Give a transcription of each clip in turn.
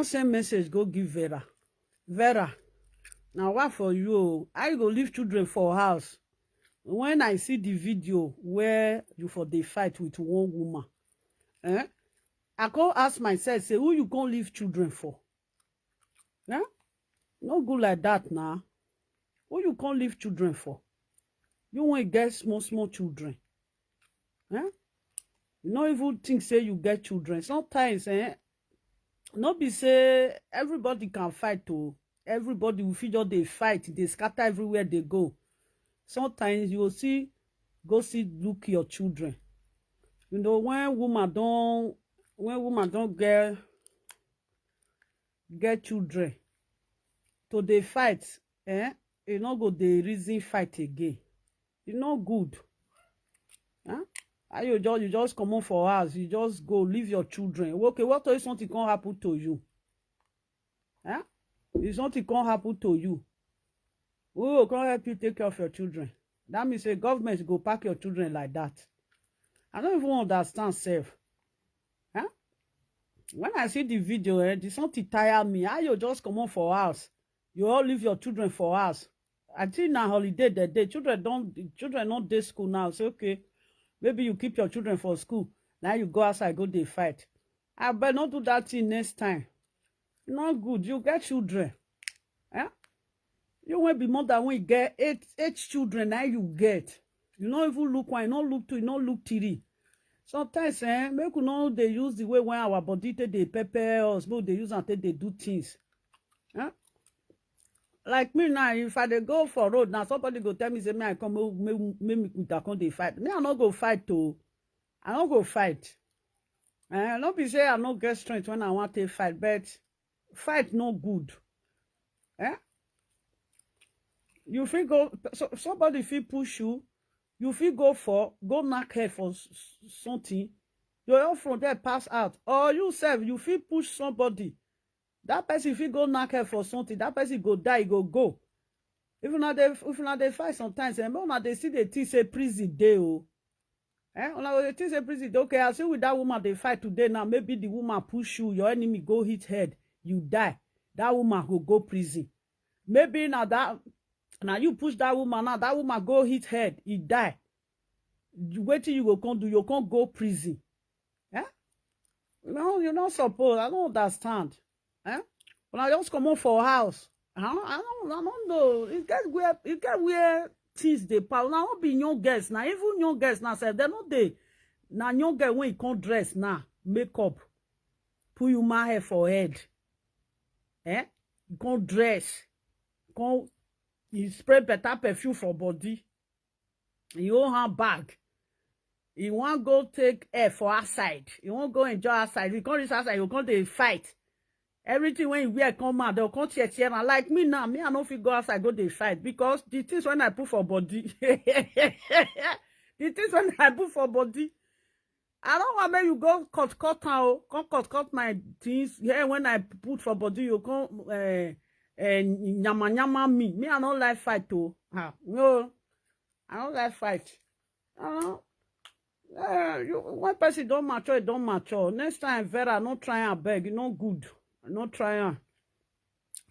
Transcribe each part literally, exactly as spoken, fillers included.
Send message go give Vera. Vera, na wa for you o. How you go leave children for house? When I see the video where you for dey fight with one woman, eh? I come ask myself, say, who you come leave children for? Eh? No good like that na. Who you come leave children for? You wan get small, small children. Eh? You no even think say you get children. Sometimes, eh, no be say everybody can fight o. Everybody we fit just dey fight, dey scatter everywhere they go. Sometimes you go see, go see, look your children. You know, when woman don, when woman don get, get children, to dey fight, eh, e no go dey reason fight again. E no good. Huh? How you just, you just comot for house, you just go leave your children. Okay, what if something come happen to you? Huh? If something come happen to you, who go come help you take care of your children? That means say government go pack your children like that. I don't even understand sef. Huh? When I see the video, eh, the something tire me. How you just comot for house? You all leave your children for house. I think na holiday that day. Children don't, children not dey school now. Say, okay, maybe you keep your children for school. Now you go outside, go dey fight. I bet not do that thing next time. Not good. You get children. Eh? You will be mother when you get eight, eight children. Now you get. You no even look one, you no look two, you no look three. Sometimes, eh, make we no dey use the way when our body take dey pepper us, make we dey use am take dey do things. Eh? Like me now, if I dey go for road now, somebody go tell me say, "Me I come, make, make, make me with come dey fight." Me I no go fight o. I no go fight. Eh, no be say I no get strength when I want to fight, but fight no good. Eh? You fit go, so, somebody fit push you, you fit go for, go knock head for s-, s-, something. Your own from there pass out. Or you sef, you fit push somebody. That person fit go knock head for something. That person go die, go go. If una dey, if una dey fight sometimes, eh, make una dey see the thing say prison dey o. Eh, una go dey think say prison dey. Okay, I see with that woman dey fight today now. Maybe the woman push you, your enemy go hit head, you die. That woman go go prison. Maybe now that, now you push that woman now, that woman go hit head, he die. You, wetin you go come do? You come go prison. Eh? No, you no suppose. I don't understand. Eh? When I just comot for house, I don't, I don't, I don't know. You get where, you get where things dey pass. Now, no be young girls. Now, even young girls now, sef, they no dey. Now, young girl when you come dress now, makeup, put you my hair for head. Eh? You come dress, come, you spray better perfume for body. You hold her bag. You wan go take air for outside. You wan go enjoy outside. You come reach outside, you come dey fight. Everything when you wear come out, they'll come tear tear. And like me now, me I no fit go outside go dey fight because the things when I put for body, the things when I put for body, I don't want make you go cut cut am o. Come cut cut my things here when I put for body. You come, eh, eh, nyama nyama me. Me I no like fight o. Ah, no, I no like fight. Uh, uh, you, when person don't mature, e don't mature. Next time, Vera, no try and beg. E no good. No try am.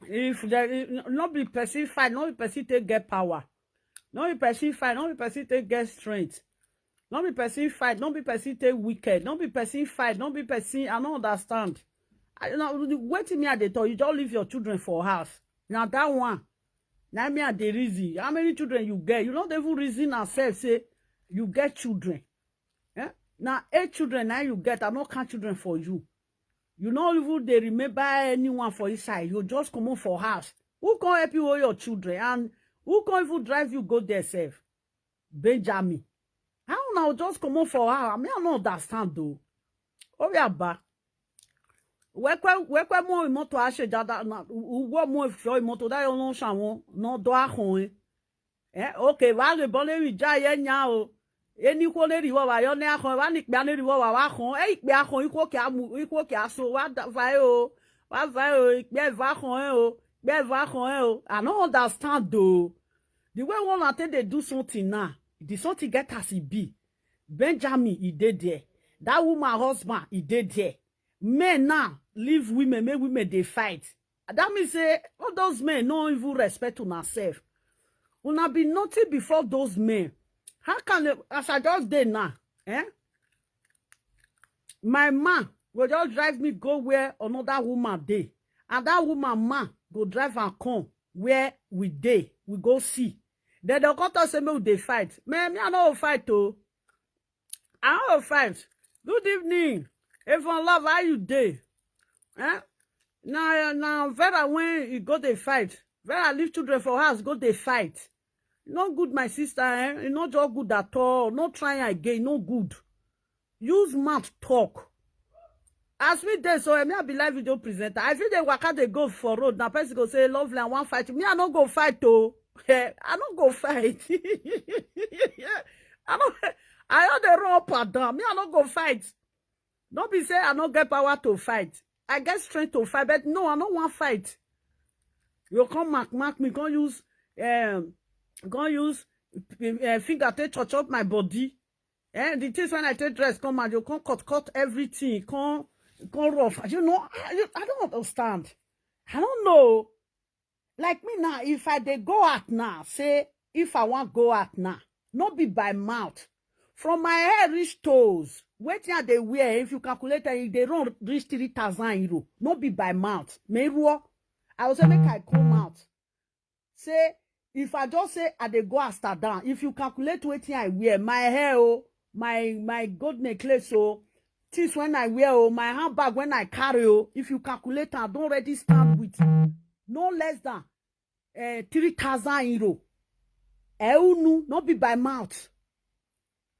If there, e no be person fight, no be person take get power. No be person fight, no be person take get strength. No be person fight, no be person take wicked. No be person fight, no be person. I no understand. I, now, the wetin me I dey talk, you just leave your children for house. Now that one, now me I dey reason. How many children you get? You no dey even reason yourself say you get children. Eh? Now eight children now you get. I no count children for you. You no even dey remember anyone for inside. You just comot for house. Who can help you hold your children? And who can even drive you go there sef? Benjamin. How now just comot for house? I mean, I no understand though. Obi aba. Wekwe, wekwe mo imoto ashe jada na, uwo mo fio imoto da yo no sha won, no do ahon e. Eh, okay, wa le bon le ri ja ye nya o. Eni ko le ri wo wa yo ne ahon, wa ni pe le ri wo wa wa ahon. E ipe ahon iko ke amu, iko ke aso, wa da, va e o. Wa va e o, ipe va ahon e o. Ipe va ahon e o. I no understand though. The way one na take dey do something now, the something get as e be. Benjamin, e dey there. That woman husband, e dey there. Men now, leave women, make women dey fight. That means say all those men no even respect una sef. Una be nothing before those men. How can they, as I just dey now, eh? My man go just drive me go where another woman dey, and that woman man go drive am come where we dey. We go see. Then dem come talk say make we dey fight. Man, me I no go fight o. I no go fight. Good evening. Everyone love, how you dey? Eh? Na na Vera when e go dey fight. Vera leave children for house go dey fight. E no good, my sister, eh? E no just good at all. No try am again, e no good. Use mouth talk. As we dey so, eh, me I be live video presenter. I fit dey waka dey go for road, na person go say, "Lovely, I wan fight." Me I no go fight o. Eh, I no go fight. I no, I no dey run up and down. Me I no go fight. No be say I no get power to fight. I get strength to fight, but no, I no wan fight. You come mark, mark me, come use, um, come use, uh, finger take touch up my body. Eh, the things when I take dress come out, you come cut, cut everything, come, come rough. You know, I, you, I don't understand. I don't know. Like me now, if I dey go out now, say if I wan go out now, no be by mouth. From my head reach toes, wetin I dey wear, if you calculate am, e dey run reach three thousand euro. No be by mouth. Meruo, I go say make I come out. Say, if I just say I dey go Amsterdam, if you calculate wetin I wear, my hair o, my, my gold necklace o, things when I wear o, my handbag when I carry o, if you calculate am, I don already stand with no less than, eh, three thousand euro. Eh, unu, no be by mouth.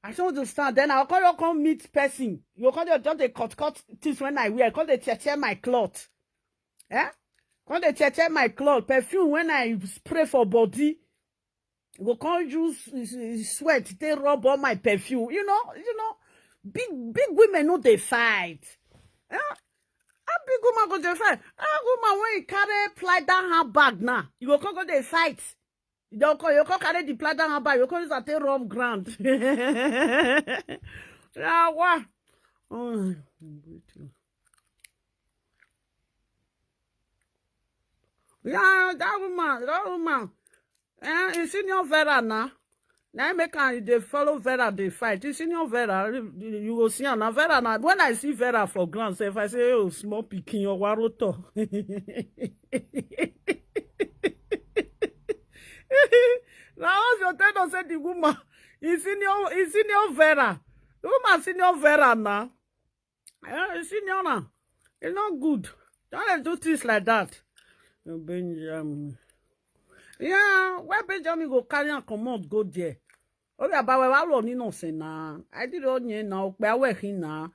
I don't understand. Then I'll call you, come meet person. You call your just dey cut, cut things when I wear. Call dey tear, tear my cloth. Eh? Call dey tear, tear my cloth. Perfume when I spray for body. You go come use, uh, sweat, take rub all my perfume. You know, you know, big, big women no dey fight. Eh? How big woman go dey fight? How woman when you carry fly down her bag now? You go come go dey fight. You don come, you come carry the platter and buy, you come use am take rub ground. Yeah, wa. Oh, yeah, that woman, that woman. Eh, you senior Vera now. Now make am dey follow Vera dey fight. You senior Vera, you go see am now. Vera now. When I see Vera for ground, sef I say, "Oh, small pikin, your waroto." Na us you tell us say the woman is senior, is senior Vera. The woman senior Vera now. Eh, e senior now. E no good. Don't dey do things like that. Oh, Benjamin. Yeah, where Benjamin go carry am comot go there? Oya ba we wa lo ni no se na. I did on ye na, okpe awe hin na.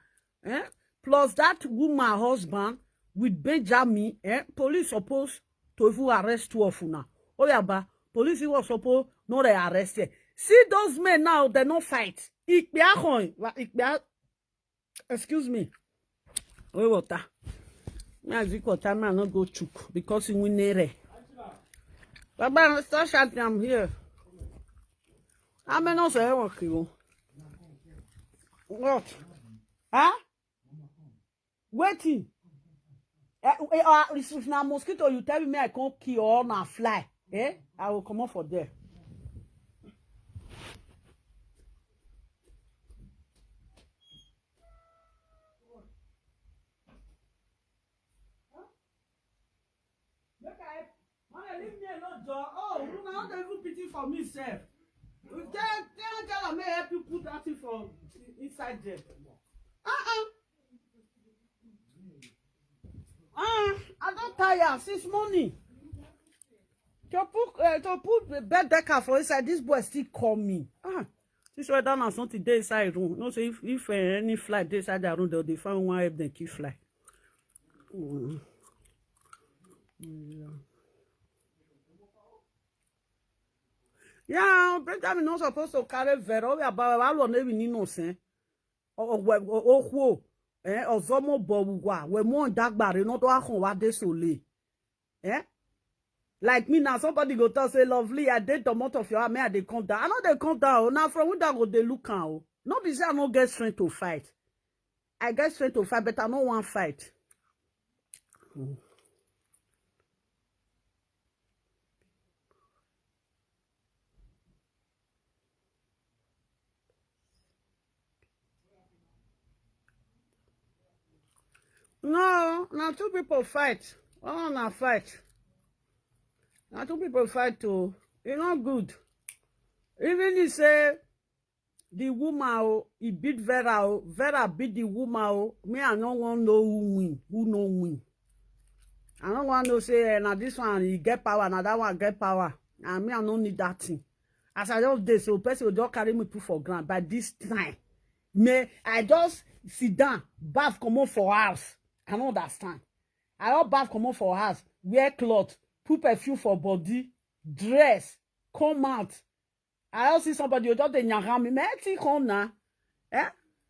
Eh? Plus that woman husband with Benjamin, eh? Police supposed to even arrest two of una. Oya ba, police was supposed not dey arrest here. See those men now, they no fight. Ikpe ahon, wa, ikpe a-, excuse me. Oye water. Me I drink water, me I no go chook because you win nere. Baba, stop shouting, I'm here. How many of you want you? What? Huh? Waiting. Eh, eh, uh, if na mosquito, you tell me I can't kill or na fly. Eh? I will come up for there. Make I, man, leave me alone, Joe. Oh, una no dey even pity for me, sef. Tell, tell Angela, may help you put that thing for inside there. Uh-uh. Uh, I don tire since morning. To put, uh, to put the bed decker for inside, this boy still call me. Ah, this weather na something dey inside room. No say if, if uh, any fly dey inside the room, they'll dey find one help them keep fly. Mm. Yeah. Yeah, Benjamin not supposed to carry Vera. We are about our one every innocent. Oh, oh, oh, oh, eh, Ozomo Bowuwa, we mo dagbare, not to akon wa de sole. Eh? Like me now, somebody go tell say, "Lovely, I did the month of your army, I dey come down." I know they come down. Now from window go they look out. No be say I no get strength to fight. I get strength to fight, but I no want fight. No, na two people fight. One na fight. Na two people fight o. E no good. Even if say the woman o, e beat Vera o, Vera beat the woman o, me I no wan know who win, who no win. I no wan know say eh, na this one e get power, na that one get power. And me I no need that thing. As I just dey so, person go just carry me put for ground. By this time, me I just sit down, baff comot for house. I no understand. I don baff comot for house, wear cloth, put perfume for body, dress, come out. I don see somebody o just dey nyaham me. Make thing come na. Eh?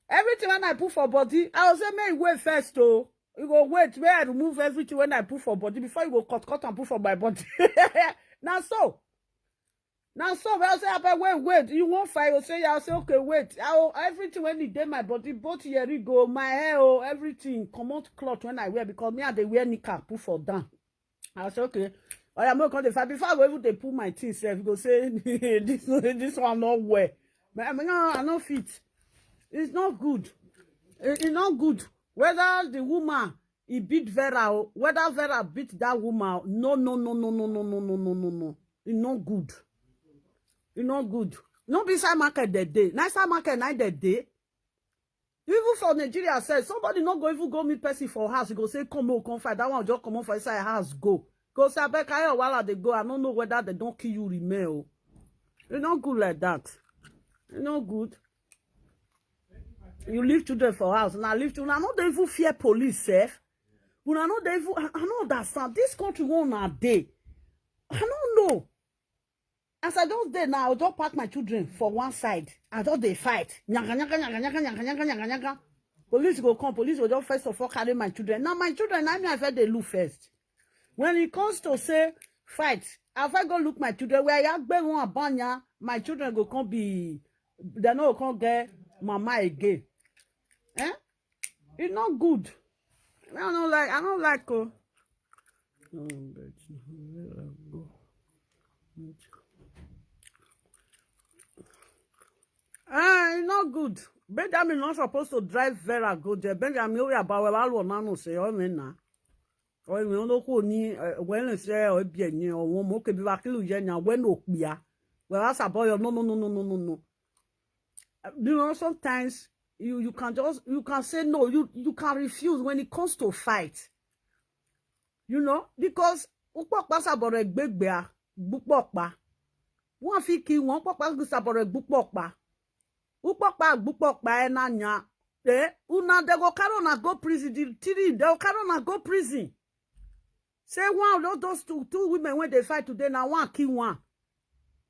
Everything when I put for body, I go say make e wait first o. You go wait, make I remove everything when I put for body before you go cut cut and put for my body. Na so. Na so I say, abeg wait, wait. You wan fight? You say, yeah, I say, okay, wait. I go, everything when e dey my body, both yeri go, my hair o, everything, comot cloth when I wear because me I dey wear knicker, put for down. I say, okay. Oya, make we come dey fight. Before I go even dey pull my things sef, you go say, this, this one no wear. But I mean, no, I no fit. It's not good. It, it's not good. Whether the woman e beat Vera o, whether Vera beat that woman o, no, no, no, no, no, no, no, no, no, no, no. E no good. E no good. No be inside market that day. Na inside market na that day. Even for Nigeria sef, somebody no go even go meet person for house. He go say, come, oh, come fight. That one just comot for inside house, go. Go say, abeg, carry your wahala dey go. I no know whether they don kill you remain o. E no good like that. E no good. You leave children for house. Una leave children. Una no dey even fear police sef. Una no dey even, I, I no understand. This country wey una dey, I no know. As I just dey now, I just pack my children for one side. I just dey fight. Nyaka, nyaka, nyaka, nyaka, nyaka, nyaka, nyaka, nyaka. Police go come, police go just first of all carry my children. Now my children, na me I first dey look first. When it comes to say fight, I first go look my children. Where I gbẹ wọn abanya, my children go come be, they no go come get mama again. Eh? E no good. I no like, I no like o. Oh, but where I go? Ah, e no good. Benjamin not supposed to drive Vera go there. Benjamin, we about we all want to say, oh, man, na. Oh, we don't know who ni, eh, when it's there, oh, bien, you know, we mo ke be back to you, na, when no, yeah. Well, that's about you. No, no, no, no, no, no, no. You know, sometimes you, you can just, you can say no, you, you can refuse when it comes to fight. You know, because ukpokpa sabore gbegbea, gbukpokpa. One fit kill one, ukpokpa sabore gbukpokpa. Ukpokpa gbukpokpa e na nya. Eh, una dey go carry una go prison, the three, dey go carry una go prison. Say one of those, those two, two women wey dey fight today, na one kill one.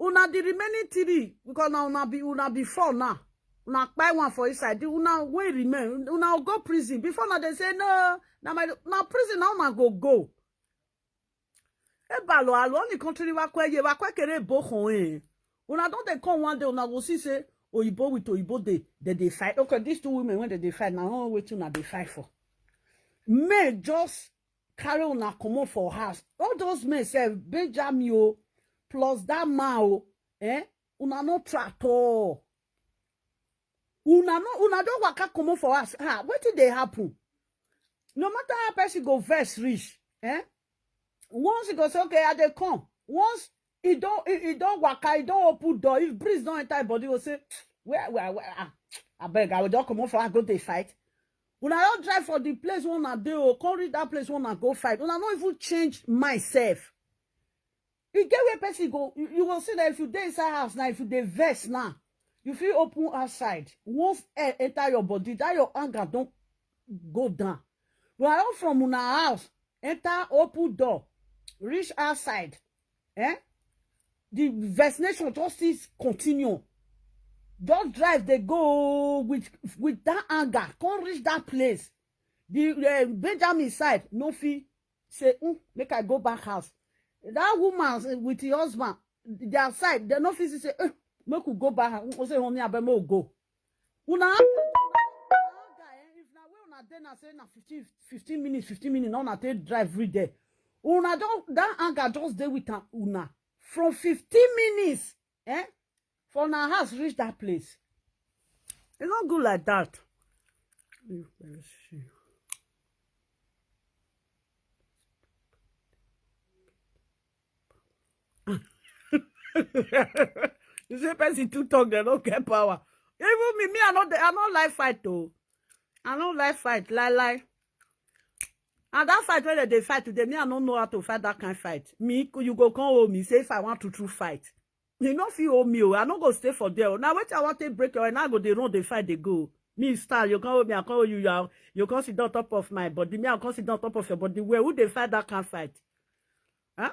Una the remaining three, because na una be, una be four now. Una kpai one for inside. The una wey remain, una go prison. Before na dey say, no, na my, na prison na una go go. E balo alo ni country wa kwe ye, wa kwe kere bo hon eh. Una don dey come one day, una go see say oyibo with oyibo dey, dey dey fight. Okay, these two women wey dey dey fight, na one wetin una dey fight for. Men just carry una comot for house. All those men sef, Benjamin o, plus that man o, eh? Una no try at all. Una no, una don waka comot for house. Ah, wetin dey happen? No matter how person go vex reach, eh? Once he go say, okay, I dey come. Once he don, he, he don waka, he don open door. If breeze don enter him body, he go say, where, where, where? Ah, abeg, I will just comot for, I go dey fight. Una don drive for the place wey una dey o, come reach that place wey una go fight. Una no even change myself. E get where person go, you, you go see that if you dey inside house now, if you dey vex now, you fit open outside. Once air enter your body, that your anger don go down. But I don from una house, enter open door, reach outside. Eh? The vaccination just still continue. Just drive dey go with, with that anger, come reach that place. The, uh, Benjamin side no fit say, mm, make I go back house. That woman with her husband, their side, they no fit say, eh, make we go back house. Say, honey, abeg, make we go. Una anger, una anger, eh? If na where una Then I say na fifteen, fifteen minutes, fifteen minutes. Now I take drive every day. Una don, that anger just dey with am, una. From fifteen minutes, eh? For una house reach that place. E no good like that. You say person too talk, they don't get power. Even me, me, I no dey, I no like fight though. I no like fight, lie lie. And that fight wey dem dey fight today, me, I no know how to fight that kind fight. Me, you go come hold me, say if I want to true fight. You no fit hold me o. I no go stay for there o. Now wetin I want to break your head, now I go dey run, dey fight, dey go. Me style, you come hold me, I come hold you, you are, you come sit down top of my body. Me, I come sit down top of your body. Where, who dey fight that kind fight? Huh?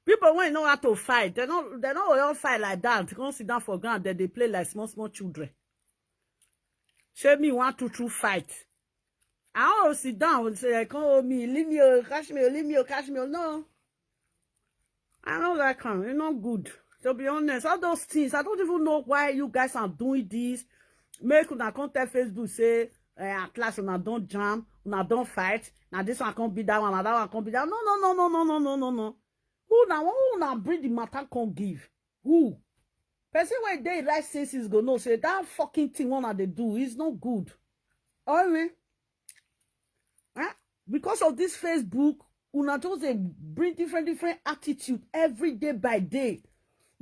People wey know how to fight, they no, they no go just fight like that. Come sit down for ground, then they play like small, small children. Say me want to true fight. I want to sit down and say, "Come hold me, leave me, oh, catch me, oh, leave me, oh, catch me, oh." No. I don't like am. E no good. To be honest, all those things, I don't even know why you guys are doing this. Make una come tell Facebook say, eh, at last una don jam, una don fight. Now this one come be that one, and that one come be that. No, no, no, no, no, no, no, no, no. Who now? Who now bring the matter come give? Who? Person wey dey right senses go know say that fucking thing wey una dey do is not good. All right. Huh? Because of this Facebook, una just dey bring different, different attitude every day by day.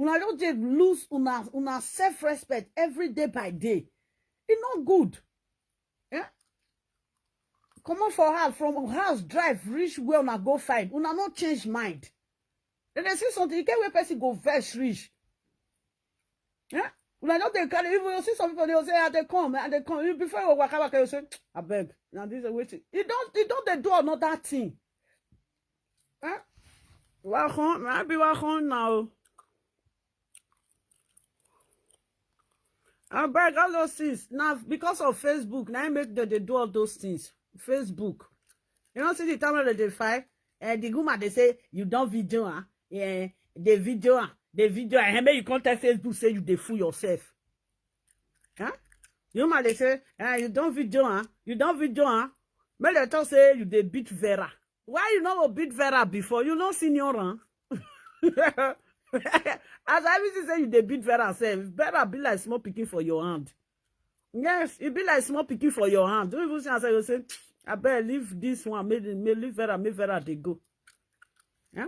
Una just dey lose una, una self-respect every day by day. E no good. Eh? Comot for house, from house drive reach where una go fight. Una no change mind. Then they see something, you get where person go vex reach. Eh? Una just dey carry, even you see some people, they will say, "Ah, they come, and they come." You, before you waka waka, you say, "Abeg, now this is wetin." You don't, you don't dey do another thing. Eh? Welcome, I be welcome now. Abeg, all those things. Now, because of Facebook, now I make them dey do all those things. Facebook. You don't see the time that they fight? Eh, the woman, they say, "You don't video, huh?" Yeah, they video, huh? They video, and make you come tell Facebook say you dey fool yourself. Huh? The woman, they say, "Eh, you don't video, huh? You don't video, huh?" Make they talk say you dey beat Vera. Why you no go beat Vera before? You no senior, huh? As I see say you dey beat Vera sef, Vera be like small pikin for your hand. Yes, e be like small pikin for your hand. Don't even say, as I go say, "Abeg, leave this one, make, make, leave Vera, make Vera dey go." Yeah?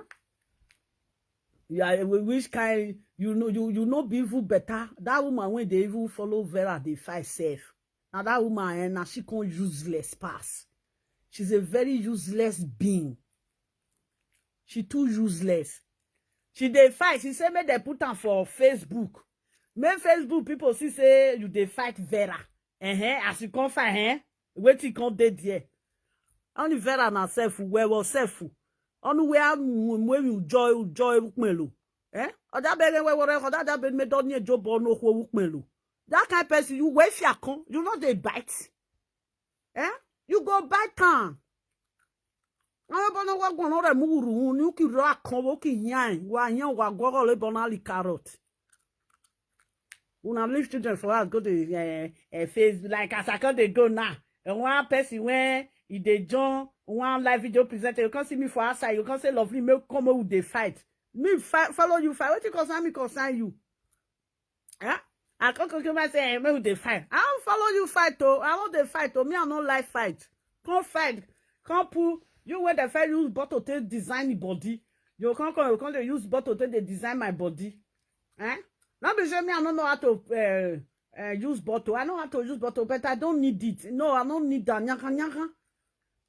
Yeah, we, which kind, you know, you, you no be even better. That woman wey dey even follow Vera dey fight sef. Now that woman, eh, now she come useless pass. She's a very useless being. She too useless. She dey fight. She say make they put am for Facebook. Make Facebook people see say you dey fight Vera. Eh, eh, as you come fight, eh? Wetin come dey there? Only Vera na self, well, well, self. Only where when you joy, joy ukmelo. Eh? Oda bere we wore, oda da be me don ye job on no ukmelo. That kind person, you wait for come, you know they bite. Eh? You go bite am. Àwọn ọmọ náà wá gbọ́n rẹ̀ mú wùrù wù ní kí rọ àkànwó kí yan wà yan wà gbọ́rọ̀ lé bọ́n náà lè carrot. Una leave children for house, go dey, eh, eh, face like as I come dey go now. And one person when e dey join one live video presenter, you come see me for outside, you come say, "Lovely, make come, we dey fight." Me fight, follow you fight. Wetin concern me concern you? Eh? I come come come say, "Eh, make we dey fight." I don't follow you fight oh. I want dey fight oh. Me, I no like fight. Come fight. Come pull. You wey dey first use bottle take design the body. You come come, you come dey use bottle take dey design my body. Eh? No be say me, I no know how to, eh, eh, use bottle. I know how to use bottle, but I don't need it. No, I don't need that. Nyaka nyaka.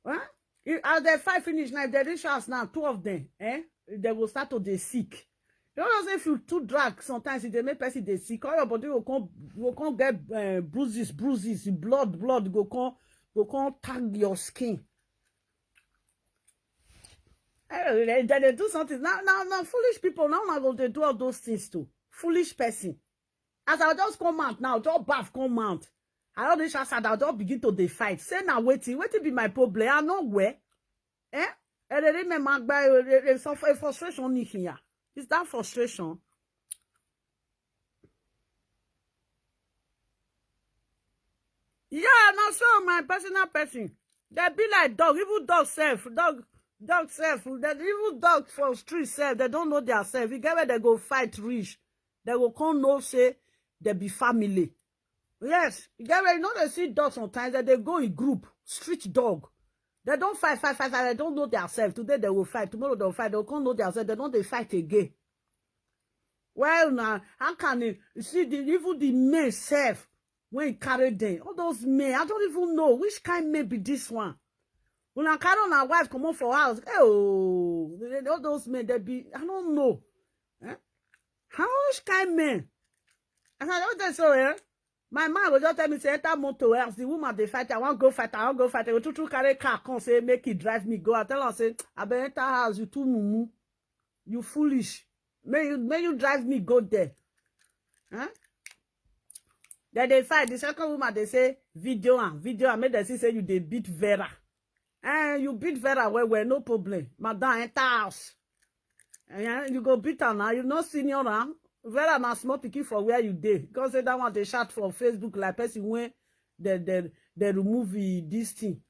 Eh? If, as they fight finish now, if they reach house now, two of them, eh? They will start to dey sick. You know say if you too drag, sometimes if they make person dey sick, all your body will come, will come get, eh, bruises, bruises, blood, blood go come, go come tag your skin. Eh, they, they, they do something. Now, now, now, foolish people, now, now go dey do all those things too. Foolish person. As I just come out now, just baff come out. I don reach outside, I just begin to dey fight. Say na wetin, wetin be my problem? I no wear. Eh? Eh, they remember my, eh, eh, eh, frustration in here. Is that frustration? Yeah, na so my personal person. They be like dog, even dog self, dog, dog self. They even dog for street self. They don't know their self. You get where they go fight rich. They go come know say they be family. Yes, you get where you know they see dog sometimes that they go in group, street dog. They don't fight, fight, fight, fight. They don't know their self. Today they will fight. Tomorrow they will fight. They will come know their self. They don't they fight again. Well, now how can you see the even the men self when he carry them? All those men, I don't even know which kind men be this one. When I carry on our wife come up for house, hey, oh, all those men they be I don't know. Eh? How which kind men? And I don't say so, eh? My man go just tell me say enter motor as the woman dey fight, I wan go fight, I wan go fight. I go true true carry car come say make he drive me go. I tell am say I be enter house, you too mumu, you foolish. May you may you drive me go there. Huh? Then they fight. The second woman they say video and video and make them see say you dey beat Vera. And you beat Vera well well, no problem. Madam enter house. And you go beat her now. You no senior now. Vera na small pikin for where you dey. Because say that one they shout for Facebook like person when they they they remove the, this thing.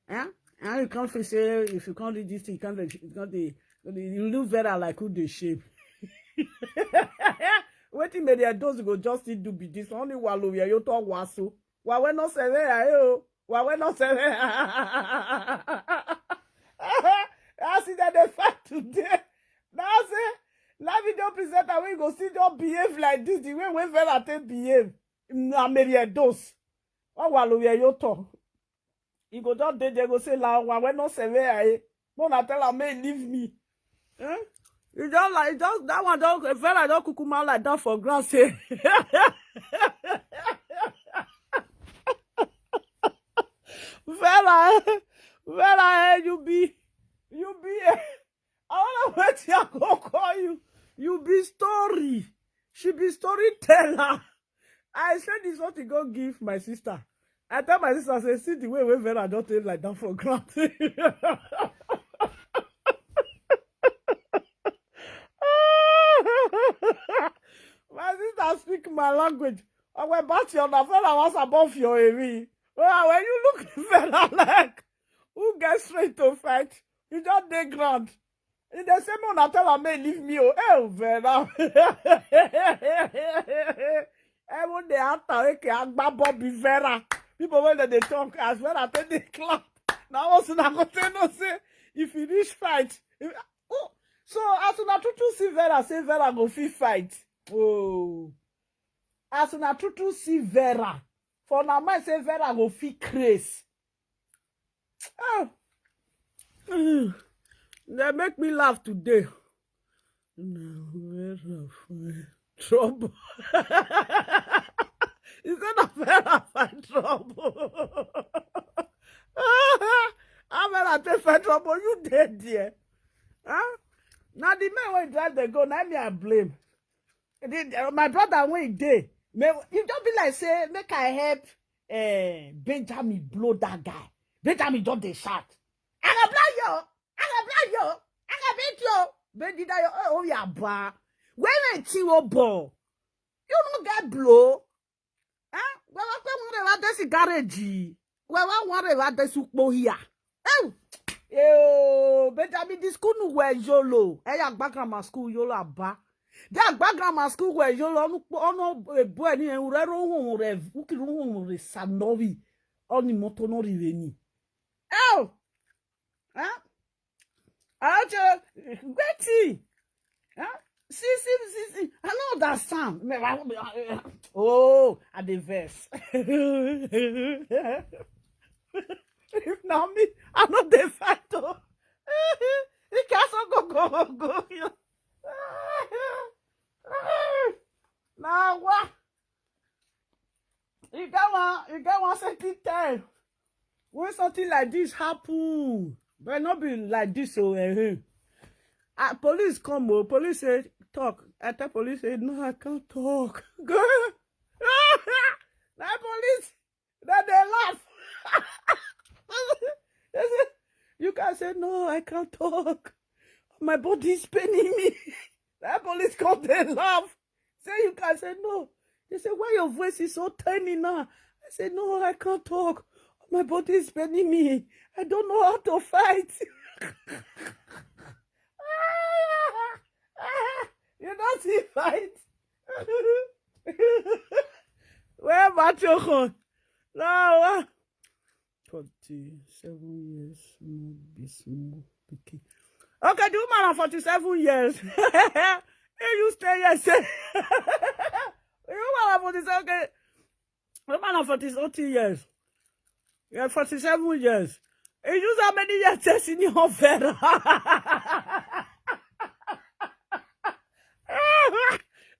Eh? And you can't feel say if you can't read this thing, you can't you can't dey you look Vera like who dey shame. Wetin may their dose go just still do be this only walo where you talk waso. Wa we no sere ya o. Wa we no sere. I see that they fight today. Now say, na video presenter we go see don't behave like this. The way we feel at behave. Na mere dose. Wa walo where you talk. You go just dey there go say la wa we no sere ya. No na tell am make leave me. Eh? You don't like just that one don't Vera don't cook man like that for ground say. Vera, Vera, eh, you be, you be. Eh, I don't know what I go call you. You be story. She be storyteller. I said this what you go give my sister. I tell my sister say see the way we Vera don't take like that for ground. My sister speak my language. I went back to your Vera was above your area. Well, when you look Vera like who gets straight to fight, you just dey ground. If they say me una tell am make leave me o, eh, Vera. Even the actor eke agba Bobby Vera. People when they talk as Vera take the clap. Now also na go tell no say if you reach fight. If, oh, so as una true true see Vera say Vera go fit fight. Oh, as una true true see Vera, for na mind say Vera go fit craze. Ah, mm, they make me laugh today. No, Vera find trouble. Instead of Vera find trouble. How Vera take find trouble? You dead there. Huh? Now the man wey drive the go, now me I blame. The, uh, my brother wey dey, may you just be like say make I help uh, Benjamin blow that guy. Benjamin just dey shout, "I go blow you, I go blow you, I go beat you." Benjamin, oh, oh yeah, ba. When I see you ball, you no get blow. Eh? Well, I come one of this garage. Well, I want to this here. Oh, yo, Benjamin, this school no where yolo. Hey, Agba Grammar School yolo aba. The Agba Grammar School where yolo no no boy ni ure ro won re ukiri won re sanovi. Oni moto no ri ni. Oh. Huh? Ajo, wetin? Huh? See, see, see, see. I no understand. Me, I, I, oh, I dey vex. If na me, I no dey fight o. Ike aso go go go go. Na wa. You get one, you get one second time. When something like this happen, but not be like this, so eh, eh. Ah, police come, oh, police say, "Talk." I tell police say, "No, I can't talk." Go. Now police, then they laugh. They say, "You can say, no, I can't talk. My body is paining me." That police come, they laugh. Say, "You can say, no." They say, "Why your voice is so tiny now?" I say, "No, I can't talk. My body is burning me. I don't know how to fight." You don't see fight. Where about your home? No, ah. Forty-seven years, no be small pikin. Okay, the woman of forty-seven years. Hey, you stay here, say. The woman of forty-seven, okay. The woman of forty something years. Yeah, forty-seven years. He use how many years testing your Vera?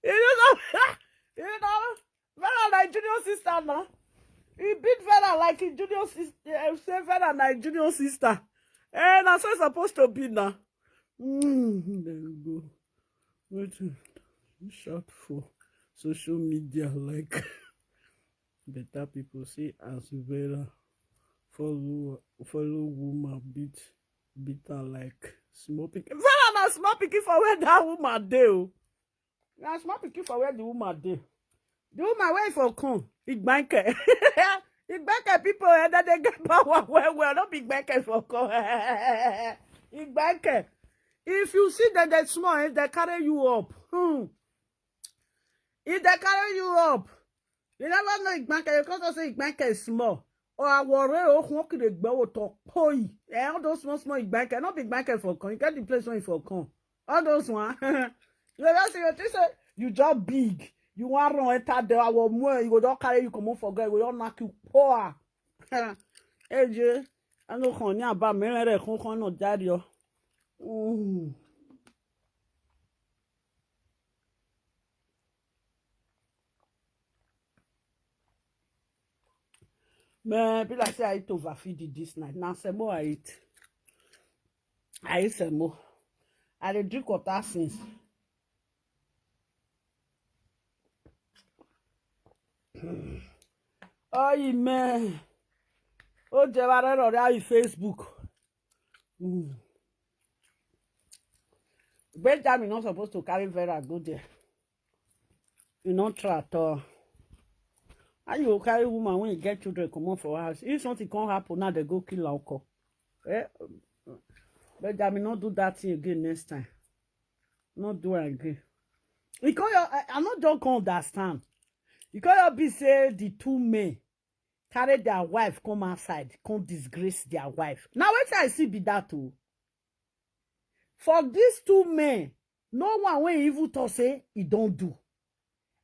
You know, you know, Vera, my junior sister now. He beat Vera like his junior sister. Say Vera, my junior sister. And that's how it's supposed to be now. Mm, there you go. Wetin you shout for social media like better people say as Vera follow follow woman beat beat her like small pikin. Vera na small pikin for where that woman dey o. Na small pikin for where the woman dey. The woman wey for come, Igbanke. Igbanke people, eh, that they get power well well. No be Igbanke for come. Igbanke. If you see that they small, eh, they carry you up. Hmm. If they carry you up, you never know Igbanke. You can't say Igbanke is small. Or Awore, or Hwokide Gbawo to Poi. Eh, all those small, small Igbanke. Not be Igbanke for come. You get the place when you for come. All those one. You just say, you think say you just big. You want run enter there. I will more. You go don't carry you come up for God. You go don't knock you poor. Eje, I know Konya ba mere re kon kon no jario. Mm. Man, be like say I eat overfeed this night. Now semo I eat. I eat semo. I dey drink water since. Oh, man. Oh, Jebare, on Facebook. Mm. Benjamin not supposed to carry Vera go there. You not try at all. How you go carry woman when you get children come on for house? If something can't happen now, they go kill her uncle. Eh? Benjamin, not do that thing again next time. Not do it again. Because I, I not don't come understand. Because you be say the two men carry their wife come outside, come disgrace their wife. Now what I see be that too. For these two men, no one wey even talk say he don't do.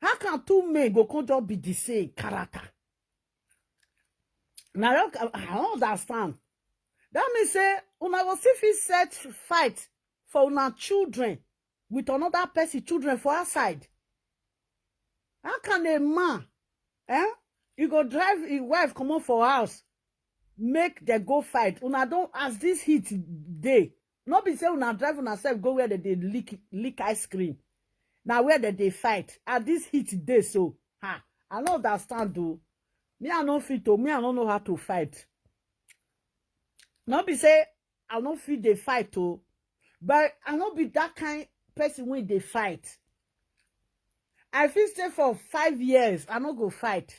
How can two men go come just be the same character? Now I don't understand. That means say una go still fit set fight for una children with another person children for outside. How can a man, eh? You go drive his wife come up for house, make them go fight. Una don't as this heat day. Not be say una drive una self go where they, they lick lick ice cream. Now where they, they fight at this heat day so. Ha, I don't understand though. Me I no fit to me I don't know how to fight. Not be say I no fit dey fight o, but I no be that kind person wey dey fight. I fit stay for five years, I no go fight.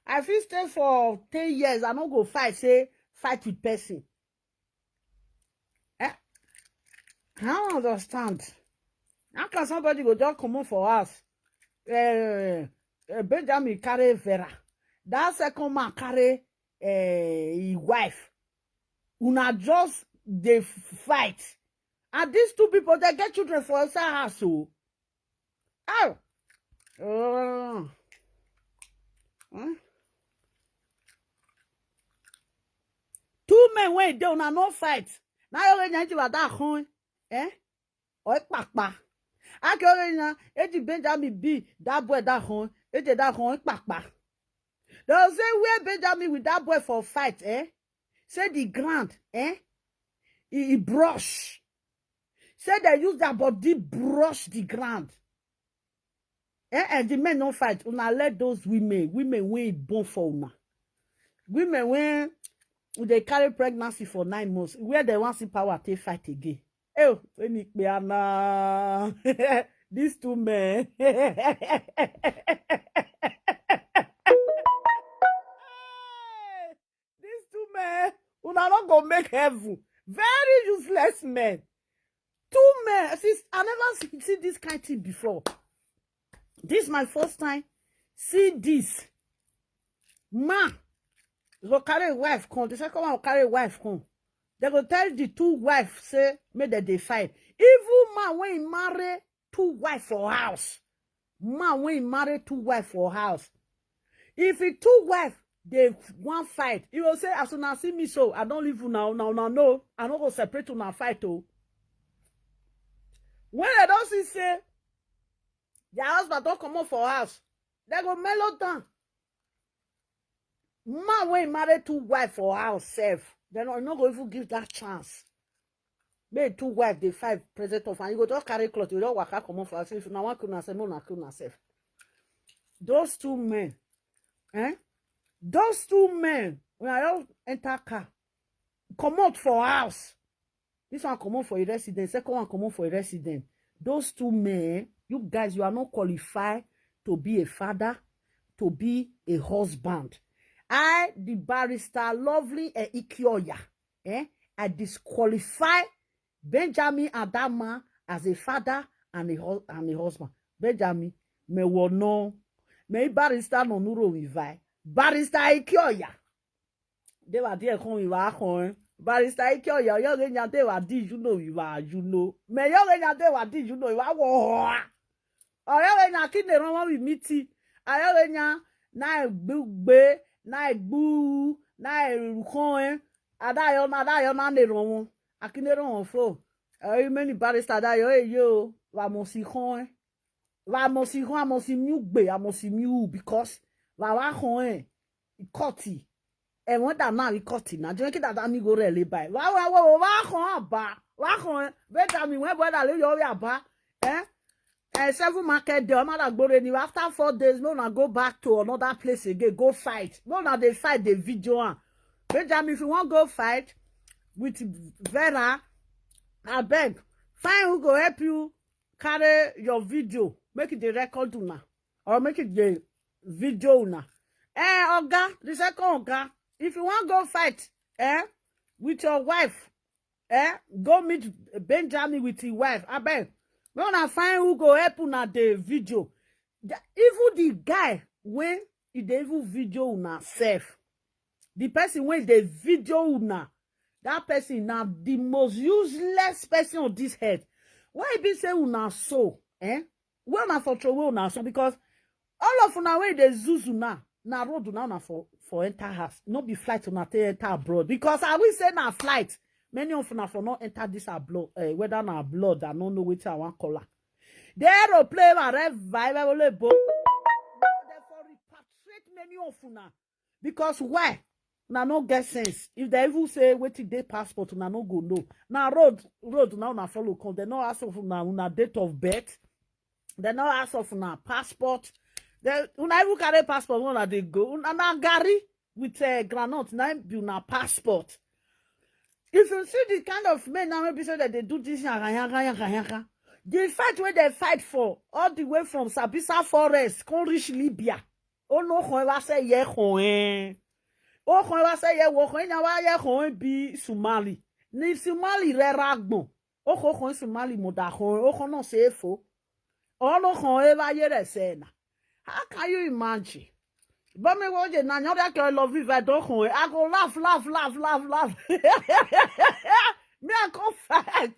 I fit stay for ten years, I no go fight say fight with person. Eh? I don't understand. How can somebody go just comot for house? Uh, uh, Benjamin carry Vera. That second man carry uh, his wife. Una just dey fight. And these two people, they get children for inside house. So, oh, oh. Hmm? Two men wey dey una no fight. Now you ready to that home, eh? Or papa. Akere na eji Benjamin be that boy that home, eji that home papa. They say where Benjamin with that boy for fight, eh? Say the ground, eh? He, he brush. Say they use their body brush the ground. Eh, eh, the men no fight. Una let those women, women wey born for una. Women wey they carry pregnancy for nine months. Where they want see power take fight again. Oh, when it be ana. These two men. Una no go make heaven. Very useless men. Two men. Since I never see, see this kind thing before. This my first time see this. Man go carry wife come. The second one go carry wife come. They go tell the two wife say make dem dey fight. Even man when he marry two wife for house, man when he marry two wife for house, if he two wife they one fight, he will say, "As una see me so, I don't leave una, una, una know, I no go separate una fight." Oh, when they don't see say their husband don't come up for house, they go mellow down. Man when he marry two wife for house self, they no, no go even give that chance. Make two wife dey fight present of, and you go just carry cloth, you don waka comot for house. If una wan kill una sef, make una kill una sef. Those two men, eh? Those two men, when I don enter car, comot for house. This one comot for a resident, second one comot for a resident. Those two men, you guys, you are not qualified to be a father, to be a husband. I, the barrister Lovely Ikioya, eh, I disqualify Benjamin Adama as a father and a, and a husband. Benjamin, me wo no, me barrister no nuro we vai. Barrister Ikioya. They were there coming back on. Barrister Ikioya, yo genya they were did you know we were, you know. Me yo genya they were did you know we were. Oyo genya kine ron we miti. Ayo genya na gbugbe, na gbu, na erukoen. Adayo na, adayo na ne ron. Akine ron fo. Ayo many barrister adayo yo. Wa mo si kon. Wa mo si kon, amo si miu gbe, amo si miu because wa wa kon e. Ikoti. E won da na ikoti na. Je ki dada mi go re le bai. Wa wa wa wa kon aba. Wa kon e. Benjamin when brother le yo we aba. Eh? Eh, seven market day, I'm not going anywhere. After four days, no, na go back to another place again. Go fight. No, na they fight the video. Ah. Benjamin, if you want go fight with Vera, I beg, find who go help you carry your video. Make it the record una. Or make it the video una. Eh, Oga, the second Oga, if you want go fight, eh, with your wife, eh, go meet Benjamin with his wife. I beg, no, na find who go help una the video. The, even the guy when he dey even video una self, the person when they video una, that person na the most useless person on this earth. Why e be say una so, eh? Where una for throw away una so? Because all of una wey dey zuzu now, na road una, una for, for enter house. No be flight una take enter abroad. Because I will say na flight. Many of una for not enter this abroad, eh, whether na abroad, I no know wetin I wan call am. The aeroplane arrive, vibe, ole bo. They for repatriate many of una. Because why? Una no get sense. If they even say wetin dey passport, una no go know. Na road, road now una follow come. They no ask of una, una date of birth. They no ask of una passport. They, una even carry passport when una dey go. Una na garri with, eh, groundnut, na im be una passport. If you see the kind of men now, maybe say that they do this, yaga, yaga, yaga, yaga. The fight wey they fight for all the way from Sambisa forest, come reach Libya. Oh no, kon wa se ye kon e. Oh kon wa se ye wo kon nya wa ye kon bi Somali. Ni Somali re ragbon. Oh kon kon Somali mo da kon. Oh kon no se fo. Oh no kon e wa ye re se na. How can you imagine? But me wo je na nyo da ke love if I don't kon. I go laugh, laugh, laugh, laugh, laugh. Me I come fight.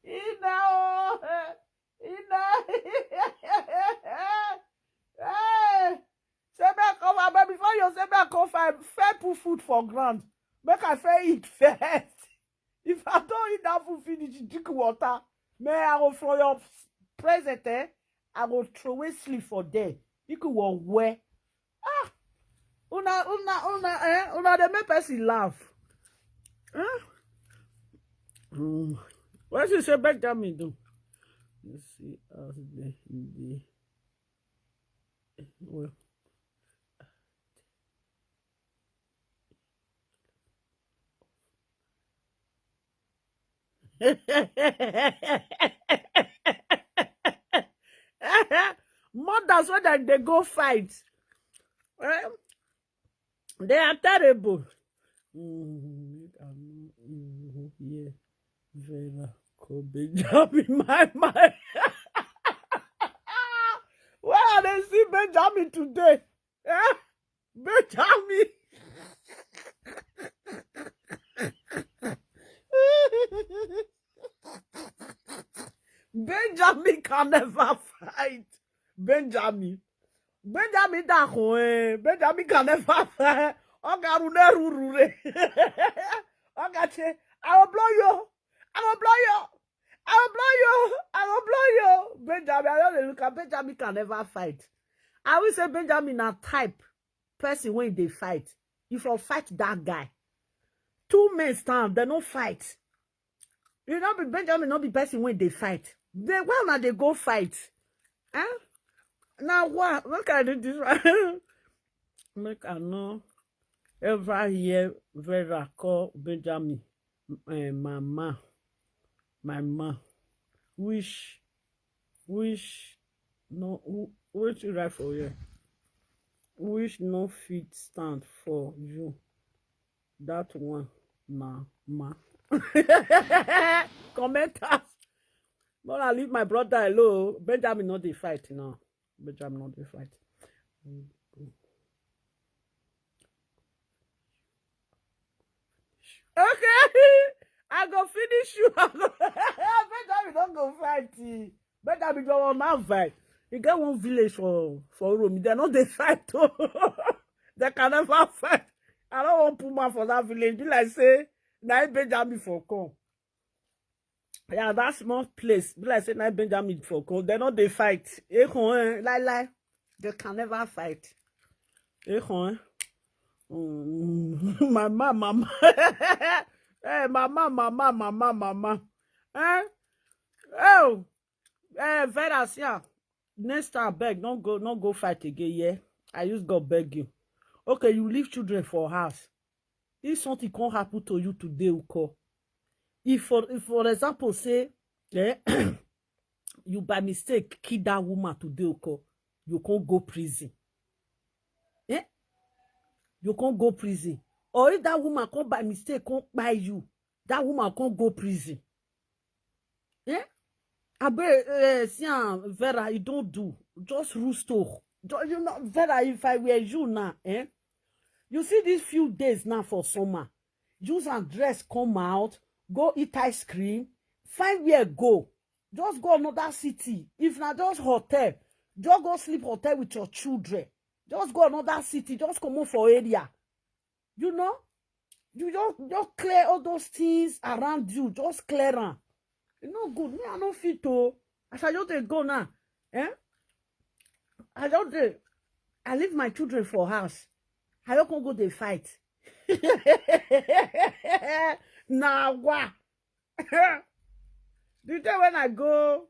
You know. Ina. Hey. Say me I come, abeg, before you say me I come find, fair put food for ground. Make I fair eat first. If I don't eat that food finish, drink water. Me I go from your present, eh? I go throw away sleep for there. You could walk where? Ah, una, una, una, eh? Una dey make person laugh. Huh? Mm. What you say, Benjamin do? Let's see as the, the, well. Mothers wey dem dey go fight. Eh? They are terrible. Mm, make I no, mm, yeah. Vera, call Benjamin, my mind. Where are they see Benjamin today? Eh? Benjamin. Benjamin can never fight. Benjamin. Benjamin dákun, eh. Benjamin can never fight. Oga rune rurure. Oga say, I will blow you. I will blow you. I will blow you. I will blow you. Benjamin, I don't look at Benjamin can never fight. I will say Benjamin na type person when they fight. If you fight that guy, two men stand, they no fight. You know, be Benjamin, not be person when they fight. They well now they go fight. Eh? Now what? Look at this one. Make I no ever hear Vera call Benjamin, eh, mama, my ma. Wish, wish, no, who- what you write for here? Wish no fit stand for you. That one, ma, ma. Commenters. But I leave my brother alone. Benjamin not the fight now. Benjamin not the fight. Okay. I go finish you. I go... Benjamin don't go fight. Benjamin don't want to fight. You get one village for for Rome. They not they fight. Oh. They can never fight. I don't want put man for that village. Be like say, now Benjamin for come. Yeah, that small place. Be like say now Benjamin for come. They not they fight. Eh, eh, lie, lie. They can never fight. Eh, eh. Mm, mama, mama. Hey, mama, mama, mama, mama. Eh? Oh, eh, Vera, yeah. Next time, beg, don't go, don't go fight again, yeah? I use God beg you. Okay, you leave children for house. If something can't happen to you today, Uko. If for if for example, say, eh, you by mistake kill that woman today, Uko, you can't go prison. Eh? You can't go prison. Or if that woman come by mistake, come buy you, that woman can't go prison. Eh? Abe, eh, see am, Vera, you don't do. Just roost up. Ju- You know, Vera, if I were you now, eh? You see these few days now for summer, use and dress, come out, go eat ice cream, find where go. Just go another city. If not just hotel, just go sleep hotel with your children. Just go another city. Just come out for area. You know, you just just clear all those things around you. Just clear them. You know, good. Me, I no fit to. As I just dey go now, eh? I just dey. I leave my children for house. I don't go dey fight. Now what? The day when I go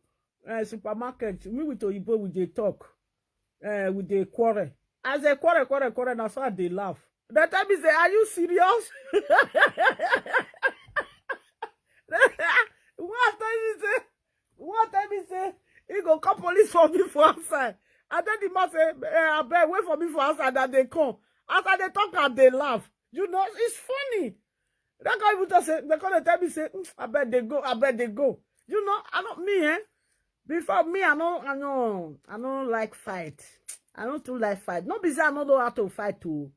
uh, supermarket, me with Oyibo, we dey talk, uh, we dey quarrel. As they quarrel, quarrel, quarrel, na so I dey laugh. They tell me say, are you serious? What tell me say, what tell me say, he go call police for me for outside. And then the man say, eh, I beg, wait for me for outside, that they come. As I dey talk, and they laugh. You know, it's funny. That guy even just say, they come dey tell me say, "Mm, I bet they go, I bet they go." You know, I don't me, eh? Before me, I know, I know, I don't like fight. I don't too like fight. No be say I don't know how to fight too.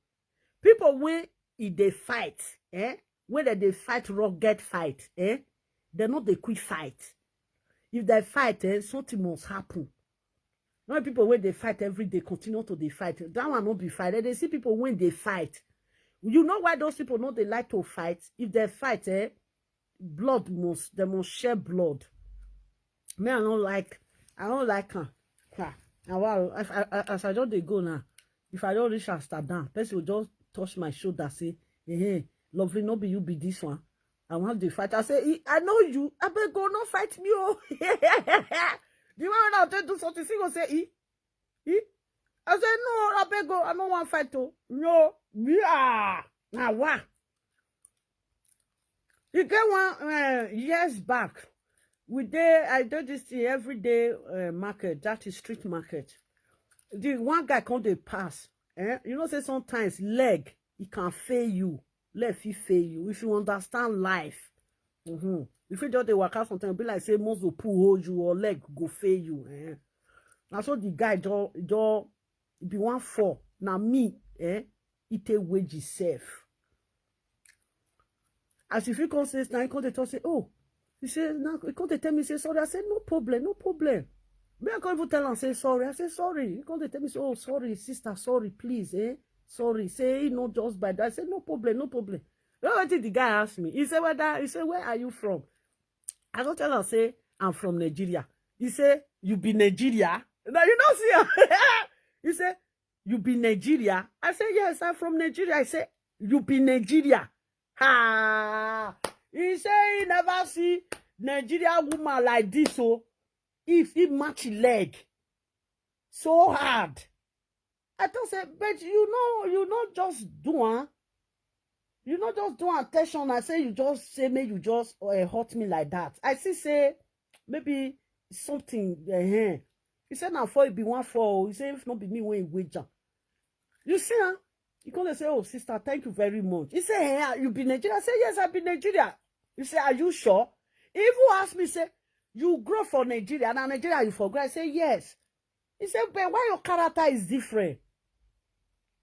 People when if they fight, eh? When they, they fight rugged fight, eh? They know they quit fight. If they fight, eh, something must happen. Not people when they fight every day, continue to they fight. That one not be fight. They see people when they fight. You know why those people know they like to fight? If they fight, eh, blood must, they must share blood. Me, I don't like, I don't like her. Ha. And wow, if I, I, as I don't they go now, if I don't reach Amsterdam, person will just touch my shoulder, say, hey, hey, lovely, no be you be this one. I want to fight. I say, "Eh, I know you. I beg go, no fight me, oh." The way when I take do something, she go say, "Eh, eh." I say, "No, I beg go. I don't want fight, oh." No, yeah. Now what? You get one uh, years back. We dey, I do this thing every day uh, market. That is street market. The one guy come dey pass. Eh? You know, say sometimes leg He can fail you. Life fit fail you. If you understand life, mm-hmm, if you just dey waka sometimes, be like say muscle pull hold you or leg go fail you. Eh? Na so the guy just, just be one fall. Na me, eh? He take wage himself. As if he come say, now he come dey talk say, oh, he say, now he come dey tell me say, sorry. I say, no problem, no problem. Me, I come even tell am say, sorry. I say, sorry. He come dey tell me say, oh, sorry, sister, sorry, please, eh? Sorry. Say he no just by that. I say, no problem, no problem. You know wetin the guy ask me? He say, whether, he say, where are you from? I don tell am say, I'm from Nigeria. He say, you be Nigeria? Now you no see am. He say, you be Nigeria? I say, yes, I'm from Nigeria. I say, you be Nigeria? Ha! He say he never see Nigeria woman like this. So if he match him leg so hard, I don't say, but you know, you not just do am. You not just do am attention. I say you just say, make you just uh, hurt me like that. I see say maybe something. Uh, he said, now for it be one for. He said, if not be me, when wager. You see, huh? He come dey say, oh, sister, thank you very much. He say, hey, you be Nigeria? I say, yes, I be Nigeria. He say, are you sure? He even ask me, say, you grow for Nigeria, and Nigeria you for grow. I say, yes. He said, but why your character is different?